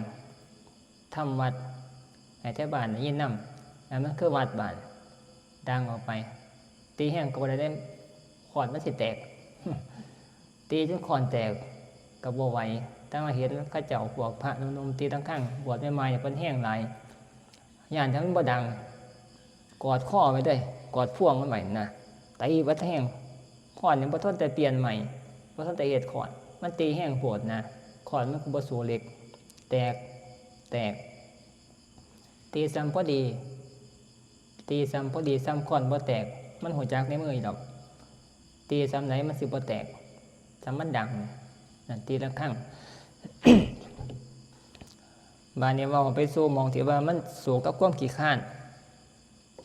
ทำวัตร ให้แถวบ้านได้ยินนำ อันมันคือวัดบาด ดังออกไป ตีแฮงก็บ่ได้เด้ ขอนมันสิแตก ตีจนขอนแตกก็บ่ไหว แต่ว่าเห็นเขาเจ้าพวกพระหนุ่มๆตีระฆัง บวชใหม่ๆเพิ่นแฮงหลาย ย้านแต่มันบ่ดัง กอดคอไว้เด้ กอดพวงมันไว้นะ ตีบัดแฮง ขอนนี่บ่ทันได้เปลี่ยนใหม่ บ่ทันได้เฮ็ดขอน มันตีแฮงโพดนะ ขอนมันก็บ่สู้เหล็ก แตก แตก ตีส่ำพอดี ตีส่ำพอดี ส่ำขอนบ่แตก มันฮู้จักในมืออยู่ดอก ตีส่ำใดมันสิบ่แตก ส่ำมันดัง นั่นตีระฆัง บาดนี้เว้าไปสู่หม่องที่ว่ามันสู้กับความขี้คร้าน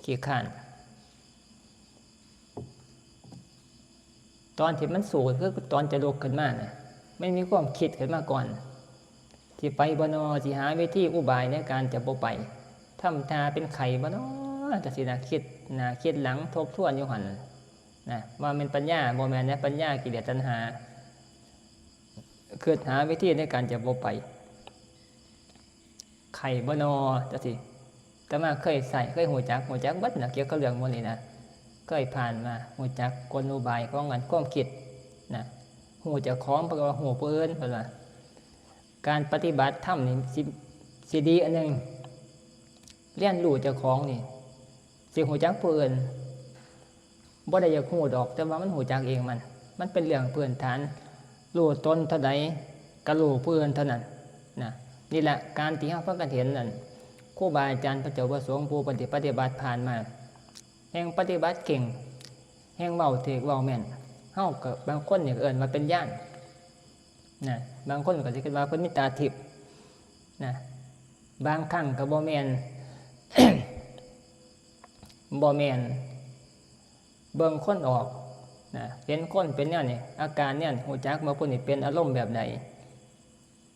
ขี้คร้าน ตอนที่มันสู้คือตอนจะลุกขึ้นมาน่ะ มันมีความคิดขึ้นมาก่อน สิไปบ่นอ สิหาวิธีอุบายในการจะบ่ไป ทำท่าเป็นไข้บ่นอ จั่งซี้นะ คิดหน้าคิดหลังทบทวนอยู่หั่นนะ ว่าแม่นปัญญา บ่แม่นนะ ปัญญากิเลสตัณหา คิดหาวิธีในการจะบ่ไป ไข้บ่นอ จั่งซี้ อาตมาเคยใช้ เคยฮู้จัก ฮู้จักเบิดนะ เกี่ยวกับเรื่องหมู่นี้นะ เคยผ่านมา ฮู้จักกลอุบายของอันความคิดนะ ฮู้เจ้าของ เพิ่นก็ว่าฮู้ผู้อื่น เพิ่นว่า การปฏิบัติธรรมนี่สิ สิดีอันหนึ่ง เรียนรู้เจ้าของนี่ สิฮู้จักผู้อื่น บ่ได้อยากฮู้ดอก แต่ว่ามันฮู้จักเองมัน มันเป็นเรื่องพื้นฐาน รู้ตนเท่าใด ก็รู้ผู้อื่นเท่านั้นนะ นี่แหละ การที่เฮาพากันเห็นนั่น ครูบาอาจารย์พระเจ้าพระสงฆ์ ผู้ปฏิ ปฏิบัติผ่านมา แฮ่งปฏิบัติเก่ง แฮ่งเว้าถูกเว้าแม่น เฮาก็ บางคนนี่ก็เอิ้นว่าเป็นญาณนะ บางคนก็สิคิดว่าเพิ่นมีตาทิพย์นะ บางครั้งก็บ่แม่น บ่แม่น เบิ่งคนออกนะ เห็นคนเป็นแนวนี้ อาการแนวนี้ ฮู้จักว่าผู้นี้เป็นอารมณ์แบบใด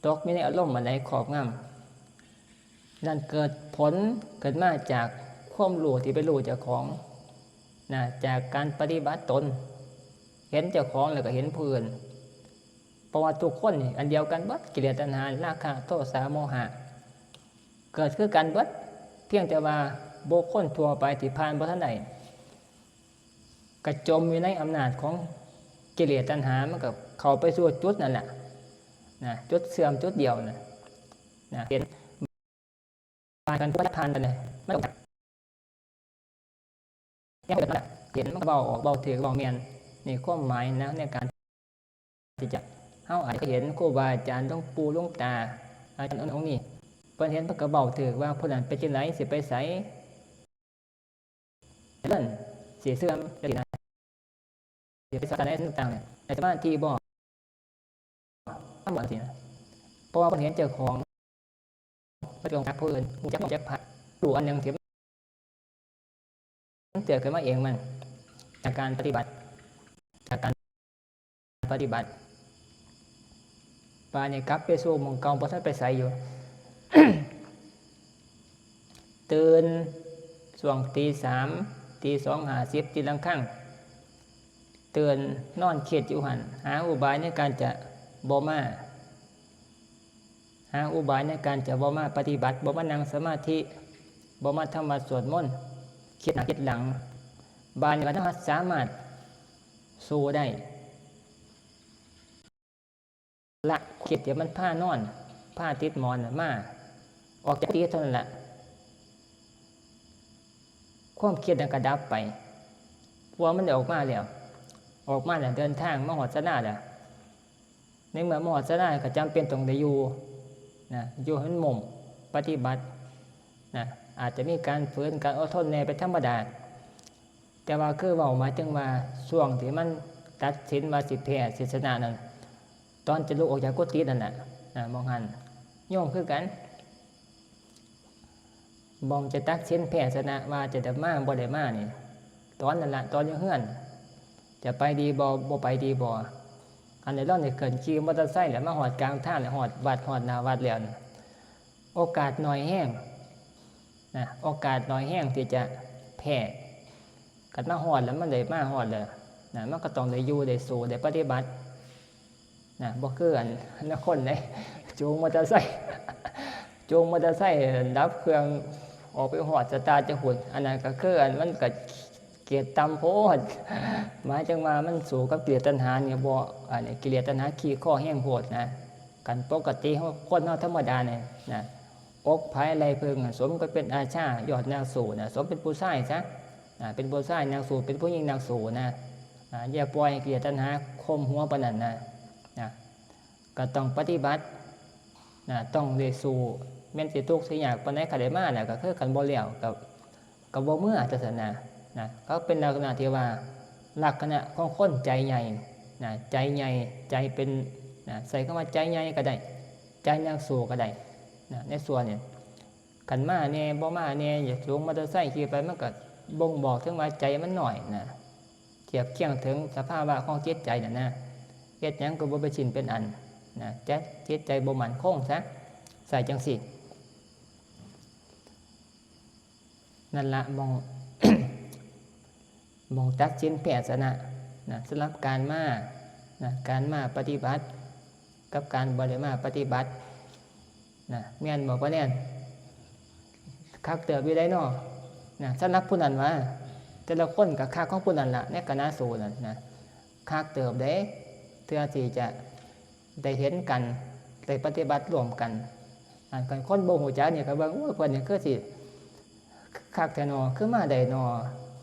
ตกอยู่ในอารมณ์อันใดครอบงำ นั่นเกิดผล เกิดมาจากความรู้ที่ไปรู้เจ้าของนะ จากการปฏิบัติตน เห็นเจ้าของแล้วก็เห็นผู้อื่น เพราะว่าทุกคนนี่อันเดียวกันเบิด กิเลสตัณหา ราคะ โทสะ โมหะ เกิดคือกันเบิด เพียงแต่ว่าบุคคลทั่วไปที่ผ่านบ่ทันได้ ก็จมอยู่ในอำนาจของกิเลสตัณหา มันก็เข้าไปสู่จุดนั่นแหละนะ จุดเสื่อมจุดเดียวนะ นะ เห็น ผ่านกัน ผ่านกันเลย มันก็ ยังเห็นมันอะ เห็นมันก็เว้าออก เว้าถูก เว้าแม่น นี่ความหมายนะ ในการที่จะ เฮาอาจจะเห็นครูบาอาจารย์ หลวงปู่หลวงตา อาจารย์องค์นี้ เพิ่นเห็นเพิ่นก็เว้าถูกว่าผู้นั้นเป็นจั่งใด สิไปไส เพิ่นสิเสื่อมจั่งซี้นะ สิไปสถานที่ต่างๆเนี่ย ในสมาธิบ่ ทำบ่จั่งซี้นะ เพราะว่าเพิ่นเห็นเจ้าของ บ่ต้องจักผู้อื่น ฮู้จักเฮาจักพระ รู้อันหนึ่งที่มันเกิดขึ้นมาเองมัน จากการปฏิบัติ จากการปฏิบัติ บาดนี้กลับไปสู่หม่องเก่า บ่ทันไปไสอยู่ ตื่นช่วงตีสาม ตีสองห้าสิบ ตีละครั้ง ตื่นนอนคิดอยู่หั่น หาอุบายในการจะบ่มา หาอุบายในการจะบ่มาปฏิบัติ บ่มานั่งสมาธิ บ่มาทำวัตรสวดมนต์ คิดหน้าคิดหลัง บาดนี้ก็สามารถสู้ได้ ละคิดที่มันพานอน พาติดหมอนน่ะมา ออกจากกุฏิเท่านั้นแหละ ความคิดนั้นก็ดับไป เพราะว่ามันได้ออกมาแล้ว ออกมาแล้ว เดินทางมาฮอดศาลาแล้ว ในเมื่อมาฮอดศาลาก็จำเป็นต้องได้อยู่นะ อยู่ให้มันหม่ม ปฏิบัตินะ อาจจะมีการฝืน การอดทนแหน่เป็นธรรมดา แต่ว่าคือเว้าหมายถึงว่าช่วงที่มันตัดสินว่าสิแพ้สิชนะนั่น ตอนจะลุกออกจากกุฏินั่นน่ะนะ หม่องหั้น โยมคือกัน หม่องจะตัดสินแพ้ชนะว่าจะได้มาบ่ได้มานี่ ตอนนั้นล่ะ ตอนอยู่เฮือน จะไปดีบ่ บ่ไปดีบ่ อันนี้ลองได้ขึ้นขี่มอเตอร์ไซค์แล้วมาฮอดกลางทางแล้ว ฮอดวัด ฮอดหน้าวัดแล้วนี่ โอกาสน้อยแฮงนะ โอกาสน้อยแฮงที่จะแพ้ คันมาฮอดแล้ว มันได้มาฮอดแล้วนะ มันก็ต้องได้อยู่ ได้สู้ ได้ปฏิบัตินะ บ่คืออันลางคนเด้ จูงมอเตอร์ไซค์ จูงมอเตอร์ไซค์ดับเครื่อง ออกไปฮอดสตาร์ทจั่งพู้น อันนั้นก็คืออันมันก็เกรดต่ำโพด หมายถึงว่ามันสู้กับกิเลสตัณหานี่บ่ อันนี้กิเลสตัณหาขี่คอแฮงโพดนะ คันปกติเฮา คนเฮาธรรมดานี่นะ อกไผไหล่เพิ่งอะ สมกับเป็นอาชา ยอดนักสู้นะ สมเป็นผู้ชายซะ อ่า เป็นผู้ชายนักสู้ เป็นผู้หญิงนักสู้นะ อ่า อย่าปล่อยให้กิเลสตัณหาข่มหัวปานนั้นนะ นะ ก็ต้องปฏิบัตินะ ต้องได้สู้ แม้นสิทุกข์สิยากปานใด คันได้มาแล้ว ก็คือคันบ่แล้ว ก็ ก็บ่เมือ จั่งซั้นนะ นะ ก็เป็นลักษณะที่ว่า ลักษณะของคนใจใหญ่นะ ใจใหญ่ ใจเป็น นะ ใช้คำว่าใจใหญ่ก็ได้ ใจนักสู้ก็ได้นะ ในส่วนนี้ คันมาแหน่ บ่มาแหน่ อยากจูงมอเตอร์ไซค์ขี่ไป มันก็บ่งบอกถึงว่าใจมันน้อยนะ เทียบเคียงถึงสภาวะของจิตใจน่ะนะ เฮ็ดหยังก็บ่เป็นชิ้นเป็นอันนะ จิต จิตใจบ่มั่นคงซะ ใส่จังซี่ นั่นละหม่อง หม่องตัดสินแพ้ชนะนะ สำหรับการมานะ การมาปฏิบัติ กับการบ่ได้มาปฏิบัตินะ แม่นบ่พ่อแนน คักเติบอยู่ได้เนาะนะ สำหรับผู้นั้นว่า แต่ละคนก็คักของผู้นั้นละ ในคณะสูนั่นนะ คักเติบเด้ เทื่อที่จะได้เห็นกัน ได้ปฏิบัติร่วมกัน อันคันคนบ่ฮู้จักนี่ก็เบิ่ง โอ้ย เพิ่นนี่คือสิคักแท้น้อ คือมาได้น้อ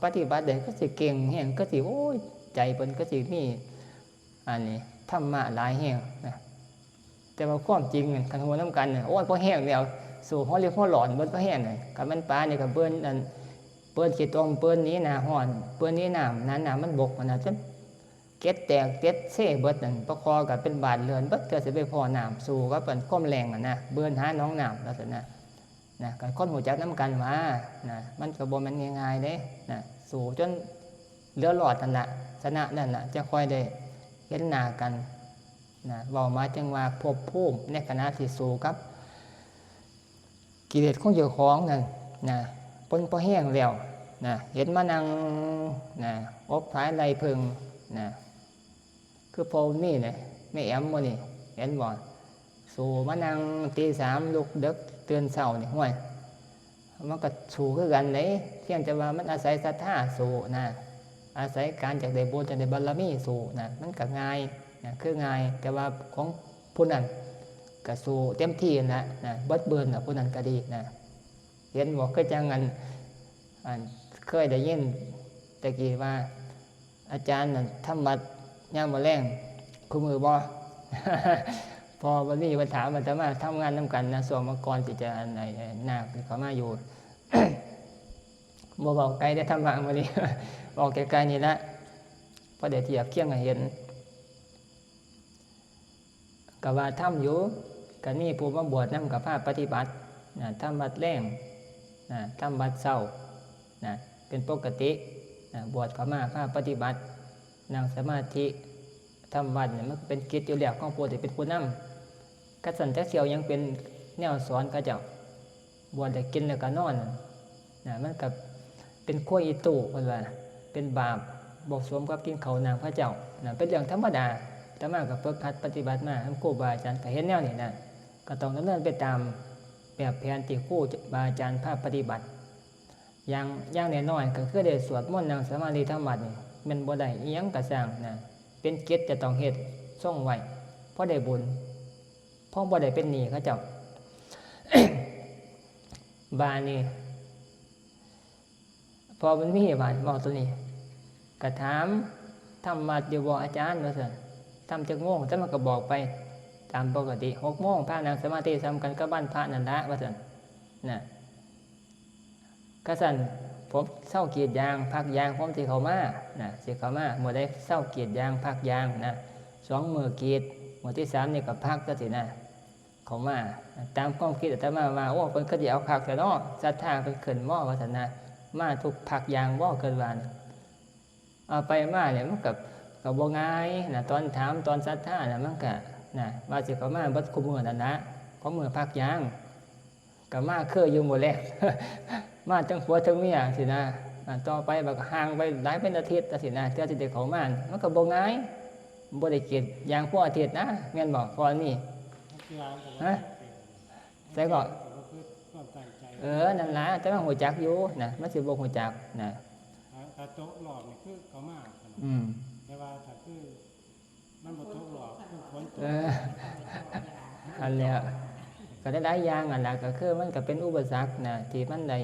ปฏิบัติได้คือสิเก่งแฮง คือสิ โอ้ย ใจเพิ่นคือสิมี อันนี้ธรรมะหลายแฮงนะ แต่ว่าความจริงนั่น คันฮู้นำกันน่ะ โอ้ย พอแฮงแล้ว สู้หัวเรียกหัวหลอนเบิดพอแฮงน่ะ คันมันปลานี่ก็เบิ่นอัน เบิ่นขี้ตม เบิ่นหนีหน้าร้อน เบิ่นหนีน้ำ หน้าน้ำมันบกหั้นน่ะ จนเกล็ดแตกเกล็ดเซเบิดนั่น ปลาคอก็เป็นบาดเลือดเบิด เทื่อสิไปพ้อน้ำ สู้กับอันความแล้งหั้นน่ะ เบิ่นหาหนองน้ำ ลักษณะ นะ คันคนฮู้จักนำกันว่านะ มันก็บ่แม่นง่ายๆเด้นะ สู้จนเหลือรอดนั่นล่ะ ชนะนั่นล่ะ จั่งค่อยได้เห็นหน้ากันนะ เว้าหมายถึงว่าภพภูมิในขณะที่สู้กับกิเลสของเจ้าของนั่นนะ เพิ่นพอแฮงแล้วนะ เห็นมานั่งนะ อบผายไล่ผึ้งนะ คือพ่อบุญมีเนี่ย แม่แอมมื้อนี้ เห็นบ่ สู้มานั่งตีสาม ลุกดึก ตื่นเช้านี่ ห้วย มันก็สู้คือกันเด้ เพียงแต่ว่ามันอาศัยศรัทธาสู้นะ อาศัยการอยากได้บุญ อยากได้บารมีสู้นะ มันก็ง่ายนะ คือง่าย แต่ว่าของผู้นั้นก็สู้เต็มที่นั่นละนะ เบิดเบินน่ะ ผู้นั้นก็ดีนะ เห็นบ่ คือจั่งอัน อัน เคยได้ยินแต่กี้ว่า อาจารย์นั่นทำวัดยามมื้อแลงคู่มื้อบ่ พอวันนี้มาถามอาตมา ทำงานนำกันนะ ช่วงเมื่อก่อนที่จะอัน ไอ้ ไอ้ นาคเข้ามาอยู่ บ่เว้าไกลเด้อ ธรรมะมื้อนี้ เว้าใกล้ๆนี่ละ พอได้เทียบเคียงให้เห็น ก็ว่าทำอยู่ ก็มีผู้มาบวชนำ ก็พาปฏิบัตินะ ทำวัดแลงนะ ทำวัดเช้านะ เป็นปกตินะ บวชเข้ามาพาปฏิบัติ นั่งสมาธิ ทำวัดเนี่ย มันก็เป็นกิจอยู่แล้วของผู้ที่เป็นผู้นำ คันซั้นจักสิเอาหยังเป็นแนวสอนเขาเจ้า บวชแล้วกินแล้วก็นอนน่ะ นะ มันก็เป็นครัวอีตู้ เพิ่นว่า เป็นบาป บ่สมกับกินข้าวน้ำเขาเจ้า นะ เป็นเรื่องธรรมดา อาตมาก็ฝึกหัดปฏิบัติมานำครูบาอาจารย์ ก็เห็นแนวนี้นะ ก็ต้องดำเนินไปตามแบบแผนที่ครูบาอาจารย์พาปฏิบัติ อย่าง อย่างน้อยๆ ก็คือได้สวดมนต์ นั่งสมาธิทำวัดนี่ แม่นบ่ได้อิหยังก็ซ่างนะ เป็นกิจจะต้องเฮ็ด ทรงไว้ พอได้บุญ พอบ่ได้เป็นหนี้เขาเจ้า บาดนี้ พอมันมีบาดเว้าตัวนี้ ก็ถาม ทำวัดอยู่บ่อาจารย์ ว่าซั่น ทำจักโมง แต่มันก็บอกไปตามปกติ หกโมง พานั่งสมาธิส่ำกันกับวันพระนั่นละ ว่าซั่น นะ คันซั้นผมเซากรีดยาง พักยาง ผมสิเข้ามา นะ สิเข้ามา มื้อใดเซากรีดยาง พักยาง นะ สองมื้อกรีด มื้อที่สามนี่ก็พักจั่งซี้นะ เข้ามา ตามความคิดอาตมาว่า โอ้ เพิ่นคือสิเอาคักแท้เนาะ ศรัทธาเพิ่นขึ้นบ่ ว่าซั่นนะ มาทุกพักยางบ่ คิดว่านะ เอาไปมาเนี่ยมันก็ ก็บ่ง่ายนะ ตอนถาม ตอนศรัทธานะ มันก็ นะ ว่าสิเข้ามาเบิดคู่มื้อนั่นละ ของมื้อพักยาง ก็มาคืออยู่มื้อแลง มาทั้งผัวทั้งเมียซี้นะ อ่า ต่อไปบัดก็ห่างไปหลายเป็นอาทิตย์จั่งซี้นะ เทื่อสิได้เข้ามา มันก็บ่ง่าย บ่ได้กรีดยางพออาทิตย์นะ แม่นบ่ พอนี่ ฮะ ใส่ก็ เออ นั่นล่ะ แต่มันฮู้จักอยู่นะ มันสิบ่ฮู้จักนะ ถ้า ถ้าตกรอบนี่คือเข้ามา อืม แต่ว่าถ้าคือ มันบ่ตกรอบ คือฝนตก เออ อันแล้ว ก็ได้หลายอย่างอันละ ก็คือมันก็เป็นอุปสรรคนะ ที่มันได้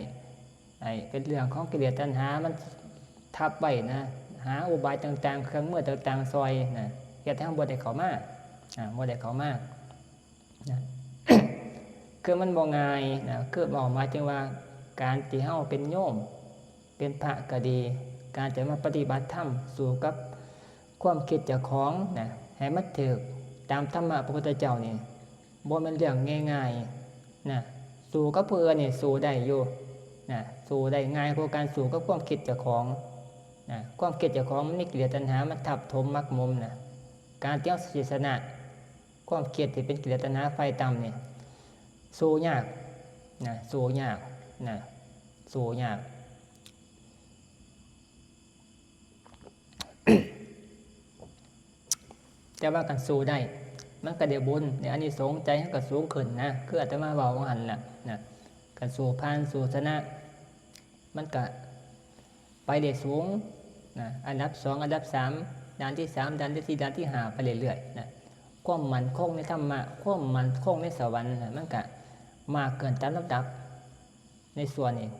ไอ้ เป็นเรื่องของกิเลสตัณหา มันทับไว้นะ หาอุบายต่างๆ เครื่องมือต่างๆ ซ่อยนะ เฮ็ดให้เราบ่ได้เข้ามา อ่า บ่ได้เข้ามา นะ คือมันบ่ง่ายนะ คือเว้าหมายถึงว่า การที่เราเป็นโยม เป็นพระก็ดี การจะมาปฏิบัติธรรม สู้กับความคิดเจ้าของนะ ให้มันถูกตามธรรมะพระพุทธเจ้านี่ บ่แม่นเรื่องง่ายๆ นะ สู้กับผู้อื่นนี่สู้ได้อยู่ นะ สู้ได้ง่ายกว่าการสู้กับความคิดเจ้าของ นะ ความคิดเจ้าของมันมีกิเลสตัณหา มันทับถมหมักหมมนะ การที่เราสิชนะ ความคิดที่เป็นกิเลสตัณหาฝ่ายต่ำนี่ สู้ยากนะ สู้ยากนะ สู้ยาก แต่ว่าคันสู้ได้ มันก็ได้บุญ ในอานิสงส์ใจมันก็สูงขึ้นนะ คืออาตมาเว้าว่าหั่นล่ะนะ คันสู้ผ่าน สู้ชนะ มันก็ไปได้สูงนะ อันดับสอง อันดับสาม ด่านที่สาม ด่านที่สี่ ด่านที่ห้า ไปเรื่อยๆนะ ความมั่นคงในธรรมะ ความมั่นคงในสวรรค์นะ มันก็มากขึ้นตามลำดับในส่วนนี้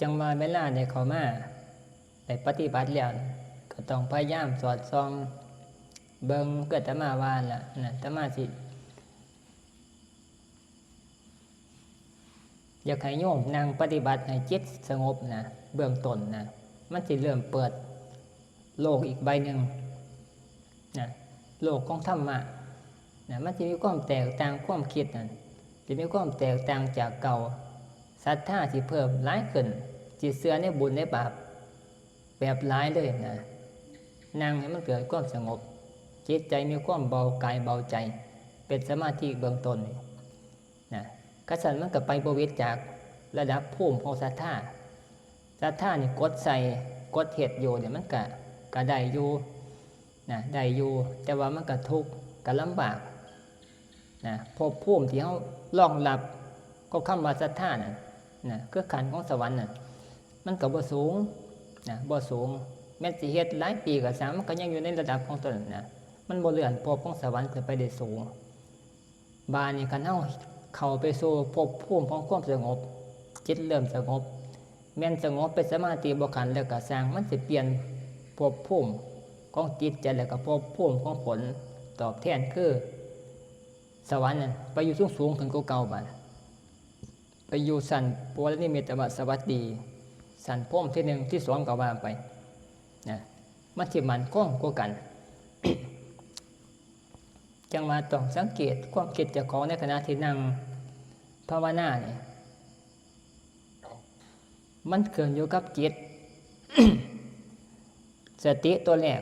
จังว่าเวลาได้เข้ามา ได้ปฏิบัติแล้ว ก็ต้องพยายามสอดส่อง เบิ่ง คืออาตมาว่าหั่นล่ะนะ อาตมาสิ อยากให้โยมนั่งปฏิบัติให้จิตสงบนะ เบื้องต้นนะ มันสิเริ่มเปิดโลกอีกใบหนึ่งนะ โลกของธรรมะนะ มันสิมีความแตกต่าง ความคิดนั่นสิมีความแตกต่างจากเก่า ศรัทธาสิเพิ่มหลายขึ้น สิเชื่อในบุญในบาปแบบหลายเลยนะ นั่งให้มันเกิดความสงบ จิตใจมีความเบากายเบาใจ เป็นสมาธิเบื้องต้นนี่นะ คันซั่นมันก็ไปบ่ผิดจากระดับภูมิของศรัทธา ศรัทธานี่กดใส่ กดเฮ็ดอยู่เนี่ย มันก็ ก็ได้อยู่นะ ได้อยู่ แต่ว่ามันก็ทุกข์ ก็ลำบากนะ ภพภูมิที่เฮารองรับกับคำว่าศรัทธานั่นนะ คือขั้นของสวรรค์น่ะ มันก็บ่สูงนะ บ่สูง แม้นสิเฮ็ดหลายปีก็ซ่าง มันก็ยังอยู่ในระดับของตนนั่นนะ มันบ่เลื่อนภพของสวรรค์ขึ้นไปได้สูง บาดนี้คันเฮาเข้าไปสู่ภพภูมิของความสงบ จิตเริ่มสงบ แม้นสงบเป็นสมาธิบ่ขันแล้วก็ซ่าง มันสิเปลี่ยนภพภูมิของจิตใจ แล้วก็ภพภูมิของผลตอบแทนคือสวรรค์นั่น ไปอยู่สูงๆขึ้นกว่าเก่าบาด ไปอยู่ชั้นปุเรนิมิตวสวัสดี ชั้นพรหมที่หนึ่งที่สองก็ว่าไปนะ มันสิมั่นคงกว่ากัน จังว่าต้องสังเกตความคิดเจ้าของในขณะที่นั่งภาวนานี่ มันขึ้นอยู่กับจิต สติตัวแรก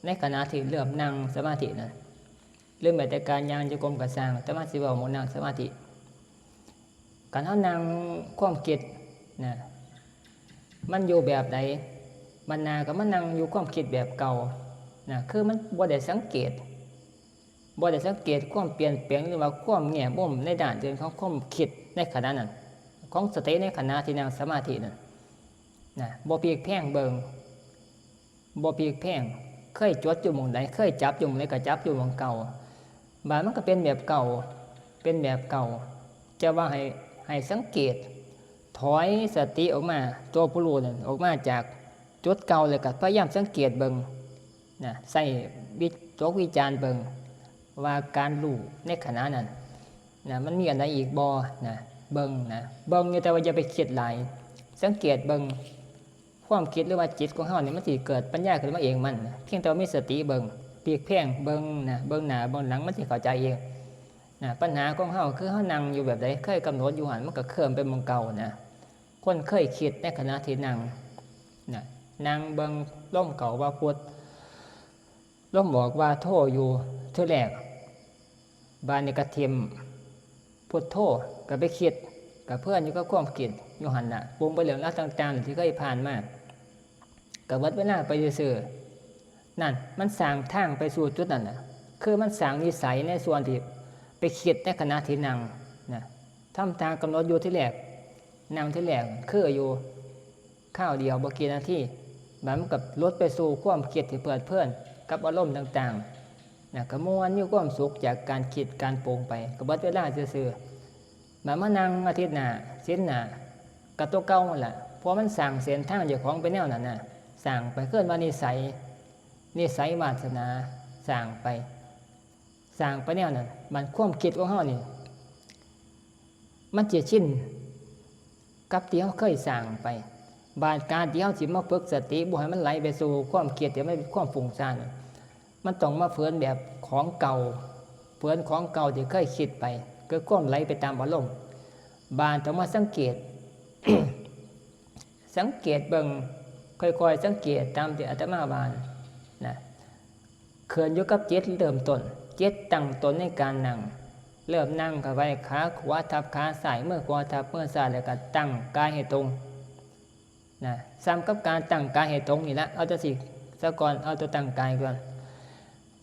ในขณะที่เริ่มนั่งสมาธินะ หรือแม้แต่การย่างจงกรมก็ซ่าง อาตมาสิเว้าหมู่นั่งสมาธิ คันเฮานั่งความคิดนะ มันอยู่แบบใด บาดหน้าก็มานั่งอยู่ความคิดแบบเก่านะ คือมันบ่ได้สังเกต บ่ได้สังเกตความเปลี่ยนแปลง หรือว่าความแง่มุมในด้านอื่นของความคิดในขณะนั้น ของสติในขณะที่นั่งสมาธินั้นนะ บ่พลิกแพลงเบิ่ง บ่พลิกแพลง เคยจดอยู่หม่องใด เคยจับอยู่หม่องใดก็จับอยู่หม่องเก่า บาดมันก็เป็นแบบเก่า เป็นแบบเก่า จะว่าให้ ให้สังเกต ถอยสติออกมา ตัวผู้รู้นั่นออกมาจากจุดเก่า แล้วก็พยายามสังเกตเบิ่งนะ ใส่วิตกวิจารณ์เบิ่ง ว่าการรู้ในขณะนั้นนะ มันมีอันใดอีกบ่นะ เบิ่งนะ เบิ่งอยู่ แต่ว่าอย่าไปคิดหลาย สังเกตเบิ่ง ความคิดหรือว่าจิตของเฮานี่มันสิเกิดปัญญาขึ้นมาเองมัน เพียงแต่ว่ามีสติเบิ่ง พลิกแพลงเบิ่งนะ เบิ่งหน้าเบิ่งหลัง มันสิเข้าใจเองนะ ปัญหาของเฮาคือเฮานั่งอยู่แบบใด เคยกำหนดอยู่หั่น มันก็เคลิ้มไปหม่องเก่านะ คนเคยคิดในขณะที่นั่งนะ นั่งเบิ่งลมเข้าว่าพุท ลมออกว่าโธอยู่เทื่อแรก บาดนี้ก็ถิ่มพุทโธ ก็ไปคิด ก็เพลินอยู่กับความคิดอยู่หั่นน่ะ ปรุงไปเรื่องราวต่างๆที่เคยผ่านมา ก็เบิดเวลาไปซื่อๆ นั่น มันสร้างทางไปสู่จุดนั้นน่ะ คือมันสร้างนิสัยในส่วนที่ไปคิดในขณะที่นั่งนะ ทำตามกำหนดอยู่เทื่อแรก นั่งเทื่อแรกคืออยู่ คราวเดียวบ่กี่นาที บาดมันก็หลุดไปสู่ความคิดที่เพลิดเพลินกับอารมณ์ต่างๆนะ ก็ม่วนมีความสุขจากการคิดการปรุงไป ก็เบิดเวลาซื่อๆ บาดมานั่งอาทิตย์หน้า ศีลหน้า ก็ตัวเก่าหั่นล่ะ เพราะมันสร้างเส้นทางเจ้าของไปแนวนั้นน่ะ สร้างไป เอิ้นว่านิสัย นิสัยวาสนา สร้างไป สร้างไปแนวนั้น บาดความคิดของเฮานี่ มันสิชินกับที่เฮาเคยสร้างไป บาดการที่เฮาสิมาฝึกสติบ่ให้มันไหลไปสู่ความคิดที่มันเป็นความฟุ้งซ่านนี่ มันต้องมาฝืนแบบของเก่า ฝืนของเก่าที่เคยคิดไป คือความไหลไปตามอารมณ์ บาดต้องมาสังเกต สังเกตเบิ่ง ค่อยๆสังเกตตามที่อาตมาว่านะ ขึ้นอยู่กับจิตเริ่มต้น จิตตั้งต้นในการนั่ง เริ่มนั่งเข้าไป ขาขวาทับขาซ้าย มือขวาทับมือซ้าย แล้วก็ตั้งกายให้ตรงนะ ซ้ำกับการตั้งกายให้ตรงนี่ละ เอาตัวสิซะก่อน เอาตัวตั้งกายก่อน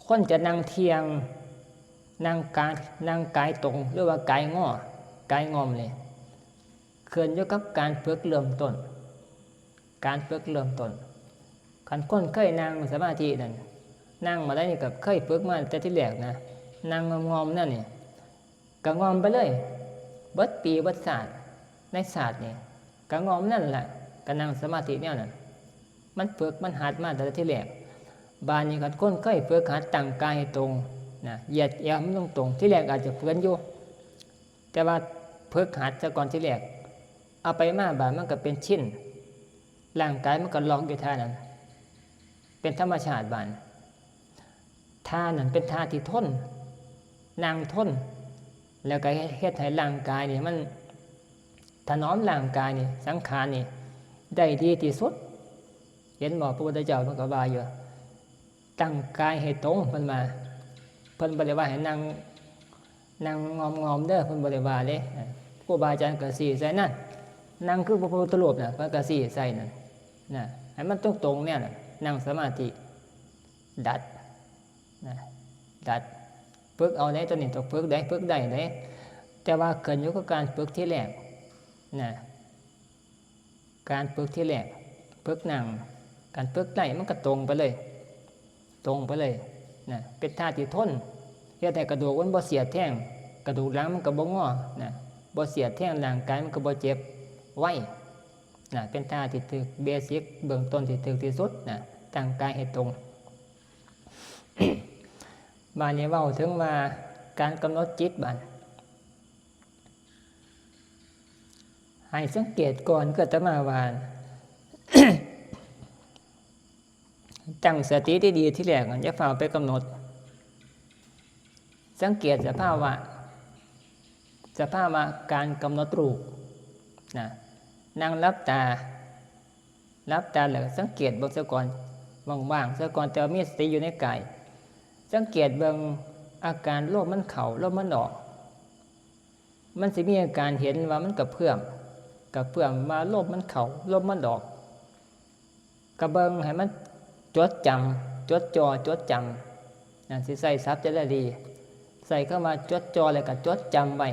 คนจะนั่งเที่ยง นั่งกาย นั่งกายตรง หรือว่ากายงอ กายงอมเลย ขึ้นอยู่กับการฝึกเริ่มต้น การฝึกเริ่มต้น คันคนเคยนั่งสมาธินั่น นั่งมาได้นี่ก็เคยฝึกมาแต่ที่แรกนะ นั่งงอมๆนั่นนี่ ก็งอมไปเลย เบิดปีเบิดชาติ ในชาตินี่ ก็งอมนั่นแหละ ก็นั่งสมาธิแนวนั้น มันฝึก มันหัดมาแต่ที่แรก บาดนี้คันคนเคยฝึกหัดตั้งกายให้ตรงนะ เหยียดเอวมันตรงๆ ที่แรกอาจจะเฟือนอยู่ แต่ว่าฝึกหัดซะก่อนที่แรก เอาไปมาบาดมันก็เป็นชิน ร่างกายมันก็ล็อกอยู่ท่านั้น เป็นธรรมชาติบาด ท่านั้นเป็นท่าที่ทน นั่งทน แล้วก็เฮ็ดให้ร่างกายนี่มัน ถนอมร่างกายนี่ สังขารนี่ ได้ดีที่สุด เห็นบ่ พระพุทธเจ้าเพิ่นก็ว่าอยู่ ตั้งกายให้ตรง เพิ่นว่า เพิ่นบ่ได้ว่าให้นั่ง นั่งงอมๆเด้อ เพิ่นบ่ได้ว่าเด้ ครูบาอาจารย์ก็ซี้ใส่นั่น นั่งคือพระพุทธรูปน่ะ เพิ่นก็ซี้ใส่นั่นนะ ให้มันตรงๆเนี่ยน่ะ นั่งสมาธิ ดัดนะ ดัด ฝึกเอาเด้ ตัวนี้ต้องฝึกเด้ ฝึกได้เด้ แต่ว่าขึ้นอยู่กับการฝึกที่แรกนะ การฝึกที่แรก ฝึกนั่ง การฝึกได้มันก็ตรงไปเลย ตรงไปเลยนะ เป็นท่าที่ทน เฮ็ดให้กระดูกมันบ่เสียดแทง กระดูกหลังมันก็บ่งอนะ บ่เสียดแทง ร่างกายมันก็บ่เจ็บไวนะ เป็นท่าที่ถืก เบสิก เบื้องต้นที่ถืกที่สุดนะ ตั้งกายให้ตรง บาดนี้เว้าถึงว่าการกำหนดจิตบาด ให้สังเกตก่อน คืออาตมาว่า ตั้งสติดีๆ ที่แรก อย่าฟ้าวไปกำหนด สังเกตสภาวะ สภาวะการกำหนดรูปนะ นั่งหลับตา หลับตาแล้วสังเกตเบิ่งซะก่อน ว่างๆซะก่อน แต่ว่ามีสติอยู่ในกาย สังเกตเบิ่งอาการลมมันเข้า ลมมันออก มันสิมีอาการเห็นว่ามันกระเพื่อม กระเพื่อมว่าลมมันเข้า ลมมันออก กะเบิ่งให้มันจดจำ จดจ่อ จดจำ นั่นสิใช้ศัพท์จารี ใช้คำว่าจดจ่อแล้วก็จดจำไว้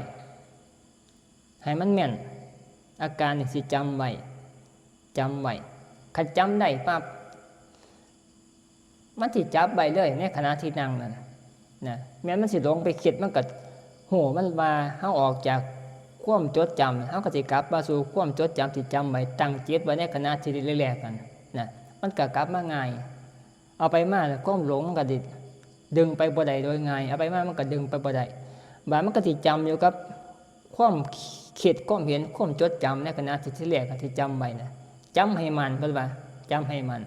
ให้มันแม่น อาการนี่สิจำไว้ จำไว้ คันจำได้ปั๊บ มันสิจับไว้เลยในขณะที่นั่งนั่นนะ แม้นมันสิหลงไปคิด มันก็ฮู้มันว่าเฮาออกจากความจดจำ เฮาก็สิกลับมาสู่ความจดจำที่จำไว้ ตั้งจิตไว้ในขณะที่แรกๆนั่นนะ มันก็กลับมาง่าย เอาไปมาแล้วความหลงมันก็สิดึงไปบ่ได้โดยง่าย เอาไปมามันก็ดึงไปบ่ได้ บาดมันก็สิจำอยู่กับความคิด ความเห็น ความจดจำในขณะที่ ที่แรกที่จำไว้นะ จำให้มั่น เพิ่นว่า จำให้มั่น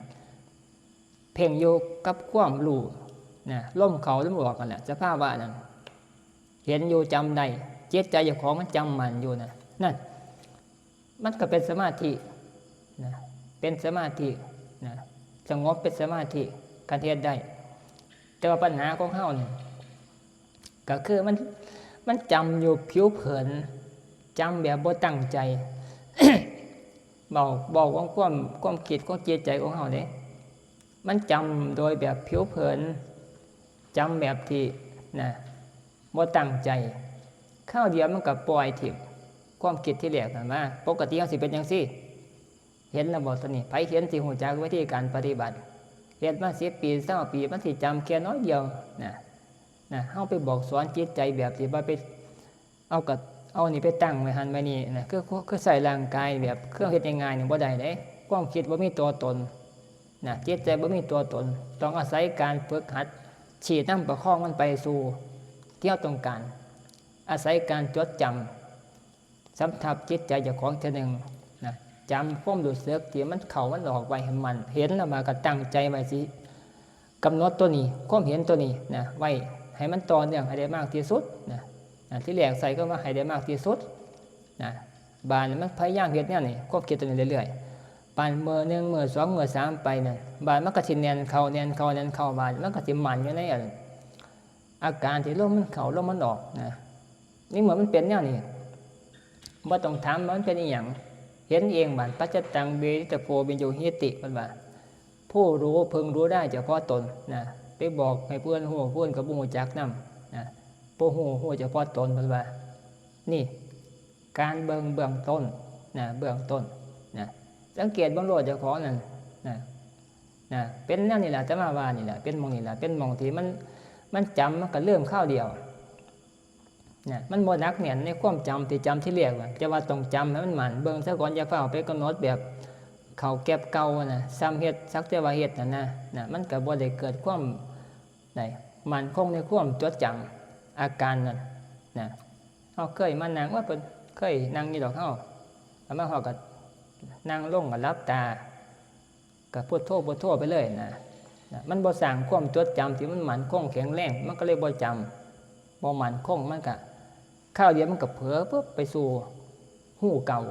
เพ่งอยู่กับความรู้นะ ลมเข้าลมออกนั่นแหละ สภาวะนั้น เห็นอยู่จำได้ จิตใจเจ้าของมันจำมั่นอยู่นะ นั่น มันก็เป็นสมาธินะ เป็นสมาธินะ สงบเป็นสมาธิ คันเฮ็ดได้ แต่ว่าปัญหาของเฮานี่ ก็คือมัน มันจำอยู่ผิวเผิน จำแบบบ่ตั้งใจ เว้า เว้าของความ ความคิดของจิตใจของเฮาเด้ มันจำโดยแบบผิวเผิน จำแบบที่นะ บ่ตั้งใจ คราวเดียวมันก็ปล่อยถิ่ม ความคิดที่แรกนั่นมา ปกติเฮาสิเป็นจั่งซี้ เห็นแล้วบ่ ตัวนี้ ไผเห็นสิฮู้จักวิธีการปฏิบัติ เฮ็ดมาสิบปี ซาวปี มันสิจำแค่น้อยเดียวนะ นะ เฮาไปบอกสอนจิตใจแบบที่ว่าไป เอากะ เอานี่ไปตั้งไว้หั่นไว้นี่นะ คือ คือใช้ร่างกายแบบคือเฮ็ดง่ายๆนี่บ่ได้เด้ ความคิดบ่มีตัวตนนะ จิตใจบ่มีตัวตน ต้องอาศัยการฝึกหัด ชี้นำประคองมันไปสู่ที่เฮาต้องการ อาศัยการจดจำ สำทับจิตใจเจ้าของเทื่อหนึ่งนะ จำความรู้สึกที่มันเข้ามันออกไว้ให้มั่น เห็นแล้วมาก็ตั้งใจไว้สิ กำหนดตัวนี้ ความเห็นตัวนี้นะ ไว้ให้มันต่อเนื่องให้ได้มากที่สุดนะ นะ ที่แรกใช้คำว่าให้ได้มากที่สุดนะ บาดนี้มันพยายามเฮ็ดแนวนี้ ความคิดตัวนี้เรื่อย บาดมื้อหนึ่งมื้อสองมื้อสามไปนั่น บาดมันก็สิแน่นเข้าแน่นเข้าแน่นเข้า บาดมันก็สิมั่นอยู่ในอัน อาการที่ลมมันเข้าลมมันออกนะ นี่เมื่อมันเป็นแนวนี้ บ่ต้องถามว่ามันเป็นอีหยัง เห็นเองบาด ปัจจตังเวทิตโพวิญญูหิติ เพิ่นว่า ผู้รู้พึงรู้ได้เฉพาะตนนะ ไปบอกให้เพิ่นฮู้ เพิ่นก็บ่ฮู้จักนำนะ บ่ฮู้ ฮู้เฉพาะตน เพิ่นว่า นี่ การเบิ่งเบื้องต้นนะ เบื้องต้นนะ สังเกตเบิ่งโลดเจ้าของนั่นนะ นะ เป็นแนวนี้ล่ะ อาตมาว่านี่ล่ะ เป็นหม่องนี้ล่ะ เป็นหม่องที่มัน มันจำ มันก็ลืมคราวเดียวนะ มันบ่หนักแน่นในความจำที่จำทีแรกว่า จะว่าต้องจำให้มันมั่น เบิ่งซะก่อน อย่าฟ้าวไปกำหนดแบบเข้าแก็บเก่านะ ซ้ำเฮ็ด สักแต่ว่าเฮ็ดนั่นนะ นะ มันก็บ่ได้เกิดความ ได้มั่นคงในความจดจำอาการนั้นนะ เฮาเคยมานั่ง ว่าเพิ่นเคยนั่งอยู่ดอกเฮา แล้วมาฮอดก็นั่งลงก็หลับตา ก็พุทโธ พุทโธไปเลยนะ นะ มันบ่สร้างความจดจำที่มันมั่นคงแข็งแรง มันก็เลยบ่จำ บ่มั่นคง มันก็คราวเดียวมันก็เผลอปุ๊บไปสู่ฮู้เก่า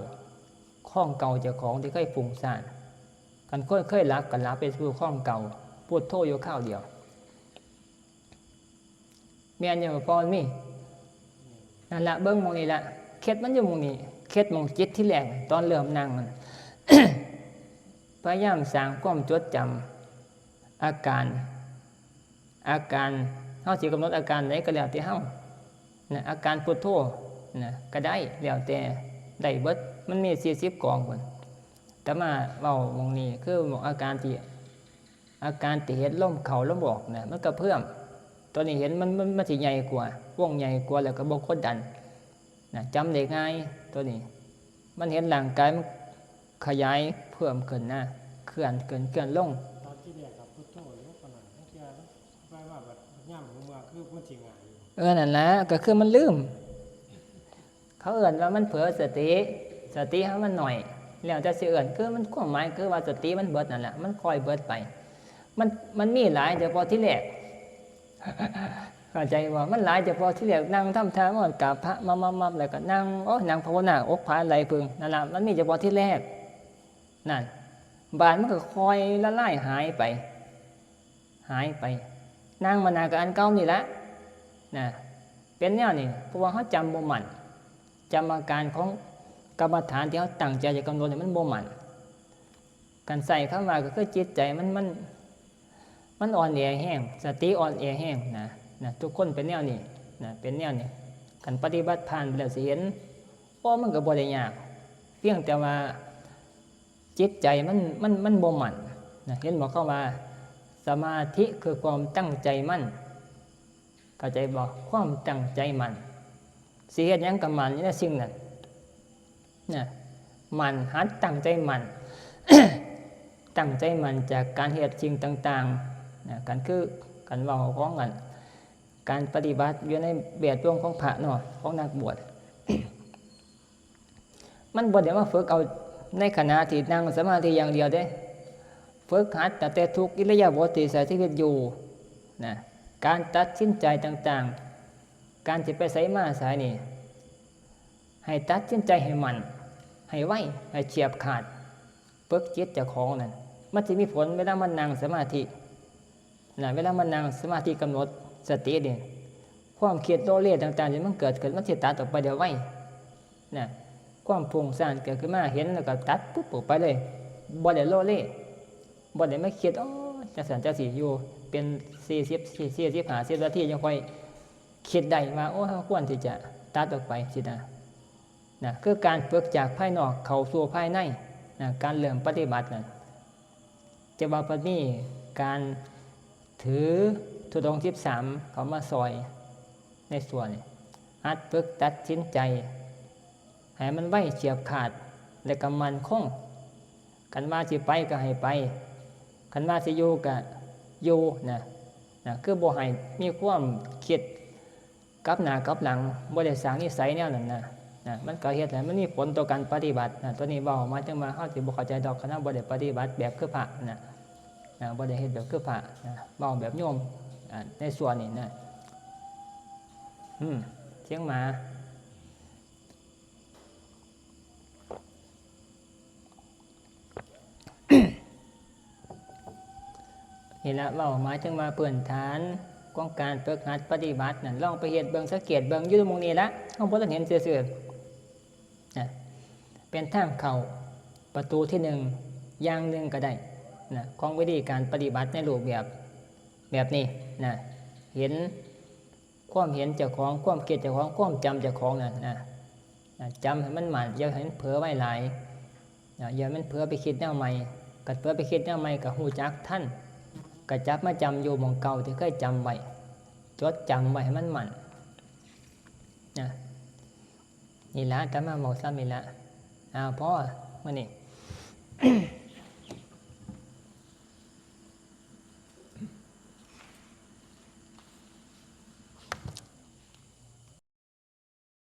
คลองเก่าเจ้าของที่เคยฟุ้งซ่าน คันคนเคยหลับก็หลับไปสู่คลองเก่า พุทโธอยู่คราวเดียว แม่นอยู่บ่ พอมันมี นั่นละ เบิ่งหม่องนี้ละ เคล็ดมันอยู่หม่องนี้ เคล็ดหม่องจิตที่แรก ตอนเริ่มนั่งนั่น พยายามสร้างความจดจำอาการ อาการ เฮาสิกำหนดอาการใดก็แล้วแต่เฮานะ อาการพุทโธนะ ก็ได้ แล้วแต่ ได้เบิด มันมีสี่สิบกองพุ้น แต่มาเว้าหม่องนี้ คือหม่องอาการที่ อาการที่เฮ็ดลมเข้าลมออกนะ มันกระเพื่อม ตัวนี้เห็นมัน มัน มันสิใหญ่กว่า วงใหญ่กว่า แล้วก็บ่กดดันนะ จำได้ง่าย ตัวนี้ มันเห็นร่างกายมันขยายเพิ่มขึ้นนะ เคลื่อนขึ้น เคลื่อนลง ตอนที่แรกกับพุทโธอยู่ขนาดนั้น เทื่อมันไปมาบัดย่ำหัวเมือคือมันสิง่ายอยู่ เออ นั่นล่ะ ก็คือมันลืม เขาเอิ้นว่ามันเผลอสติ สติเฮามันน้อย แล้วแต่สิเอิ้น คือมันความหมายคือว่าสติมันเบิดนั่นแหละ มันค่อยเบิดไป มัน มันมีหลายเฉพาะทีแรก เข้าใจบ่ มันหลายเฉพาะทีแรก นั่งทำท่า มันกราบพระมับๆๆ แล้วก็นั่ง โอ้ย นั่งภาวนา อกผายไหล่ผึ่ง นั่นล่ะ มันมีเฉพาะทีแรก นั่น บาดมันก็ค่อยละลายหายไป หายไป นั่งมานาก็อันเก่านี่ละ นะ เป็นแนวนี้ เพราะว่าเฮาจำบ่มั่น จำอาการของกรรมฐานที่เฮาตั้งใจจะกำหนดเนี่ยมันบ่มั่น การใช้คำว่าก็คือจิตใจมัน มัน มันอ่อนแอแฮง สติอ่อนแอแฮงนะ นะ ทุกคนเป็นแนวนี้นะ เป็นแนวนี้ การปฏิบัติผ่านไปแล้วสิเห็น โอ้ มันก็บ่ได้ยาก เพียงแต่ว่าจิตใจมัน มัน มันบ่มั่นนะ เห็นบ่ คำว่าสมาธิคือความตั้งใจมั่น เข้าใจบ่ ความตั้งใจมั่น สิเฮ็ดหยังก็มั่นอยู่ในสิ่งนั้นนะ มั่น หัดตั้งใจมั่น ตั้งใจมั่นจากการเฮ็ดสิ่งต่างๆนะ กันคือ กันเว้าของกัน การปฏิบัติอยู่ในแวดวงของพระเนาะ ของนักบวช มันบ่ได้มาฝึกเอาในขณะที่นั่งสมาธิอย่างเดียวเด้ ฝึกหัดตั้งแต่ทุกอิริยาบถที่ใช้ชีวิตอยู่นะ การตัดสินใจต่างๆ การสิไปไสมาไสนี่ ให้ตัดสินใจให้มั่น ให้ไว ให้เฉียบขาด ฝึกจิตเจ้าของนั่น มันสิมีผลเวลามานั่งสมาธินะ เวลามานั่งสมาธิกำหนดสตินี่ ความคิดโลเลต่างๆที่มันเกิดขึ้น มันสิตัดออกไปได้ไวนะ ความฟุ้งซ่านเกิดขึ้นมา เห็นแล้วก็ตัดปุ๊บออกไปเลย บ่ได้โลเล บ่ได้มาคิด โอ้ จังซั่นจังซี่อยู่ เป็นสี่สิบ สี่สิบ ห้าสิบนาที จังค่อยคิดได้ว่า โอ้ เราควรที่จะตัดออกไปสินะ นะ คือการฝึกจากภายนอกเข้าสู่ภายในนะ การเริ่มปฏิบัตินั่น จะว่าเพิ่นมีการถือธุดงค์สิบสามเข้ามาซอยในส่วนนี้ หัดฝึกตัดสินใจ ให้มันไวเฉียบขาด และก็มั่นคง คันว่าสิไปก็ให้ไป คันว่าสิอยู่ก็อยู่นะ นะ คือบ่ให้มีความคิดกลับหน้ากลับหลัง บ่ได้สร้างนิสัยแนวนั้นนะ นะ มันก็เฮ็ดให้มันมีผลต่อการปฏิบัตินะ ตัวนี้เว้าหมายถึงว่าเฮาสิบ่เข้าใจดอก คันเฮาบ่ได้ปฏิบัติแบบคือพระนะ นะ บ่ได้เฮ็ดแบบคือพระนะ เว้าแบบโยม อ่า ในส่วนนี้นะ อืม เสียงหมา เ นี่ละ เว้าหมายถึงว่าพื้นฐานของการฝึกหัดปฏิบัตินั่น ลองไปเฮ็ดเบิ่ง สังเกตเบิ่ง อยู่หม่องนี้ละ เฮาบ่ทันเห็นซื่อๆ นะ เป็นทางเข้าประตูที่หนึ่งอย่างหนึ่งก็ได้นะ ของวิธีการปฏิบัติในรูปแบบแบบนี้นะ เห็นความเห็นเจ้าของ ความคิดเจ้าของ ความจำเจ้าของนั่นนะ นะ จำให้มันมั่น อย่าให้มันเผลอไวหลายนะ อย่าให้มันเผลอไปคิดแนวใหม่ คันเผลอไปคิดแนวใหม่ก็ฮู้จักทัน ก็จับมาจำอยู่หม่องเก่าที่เคยจำไว้ จดจำไว้ให้มันมั่นนะ นี่ละ อาตมาเว้าซ่ำนี่ละ อ้าว พอมื้อนี้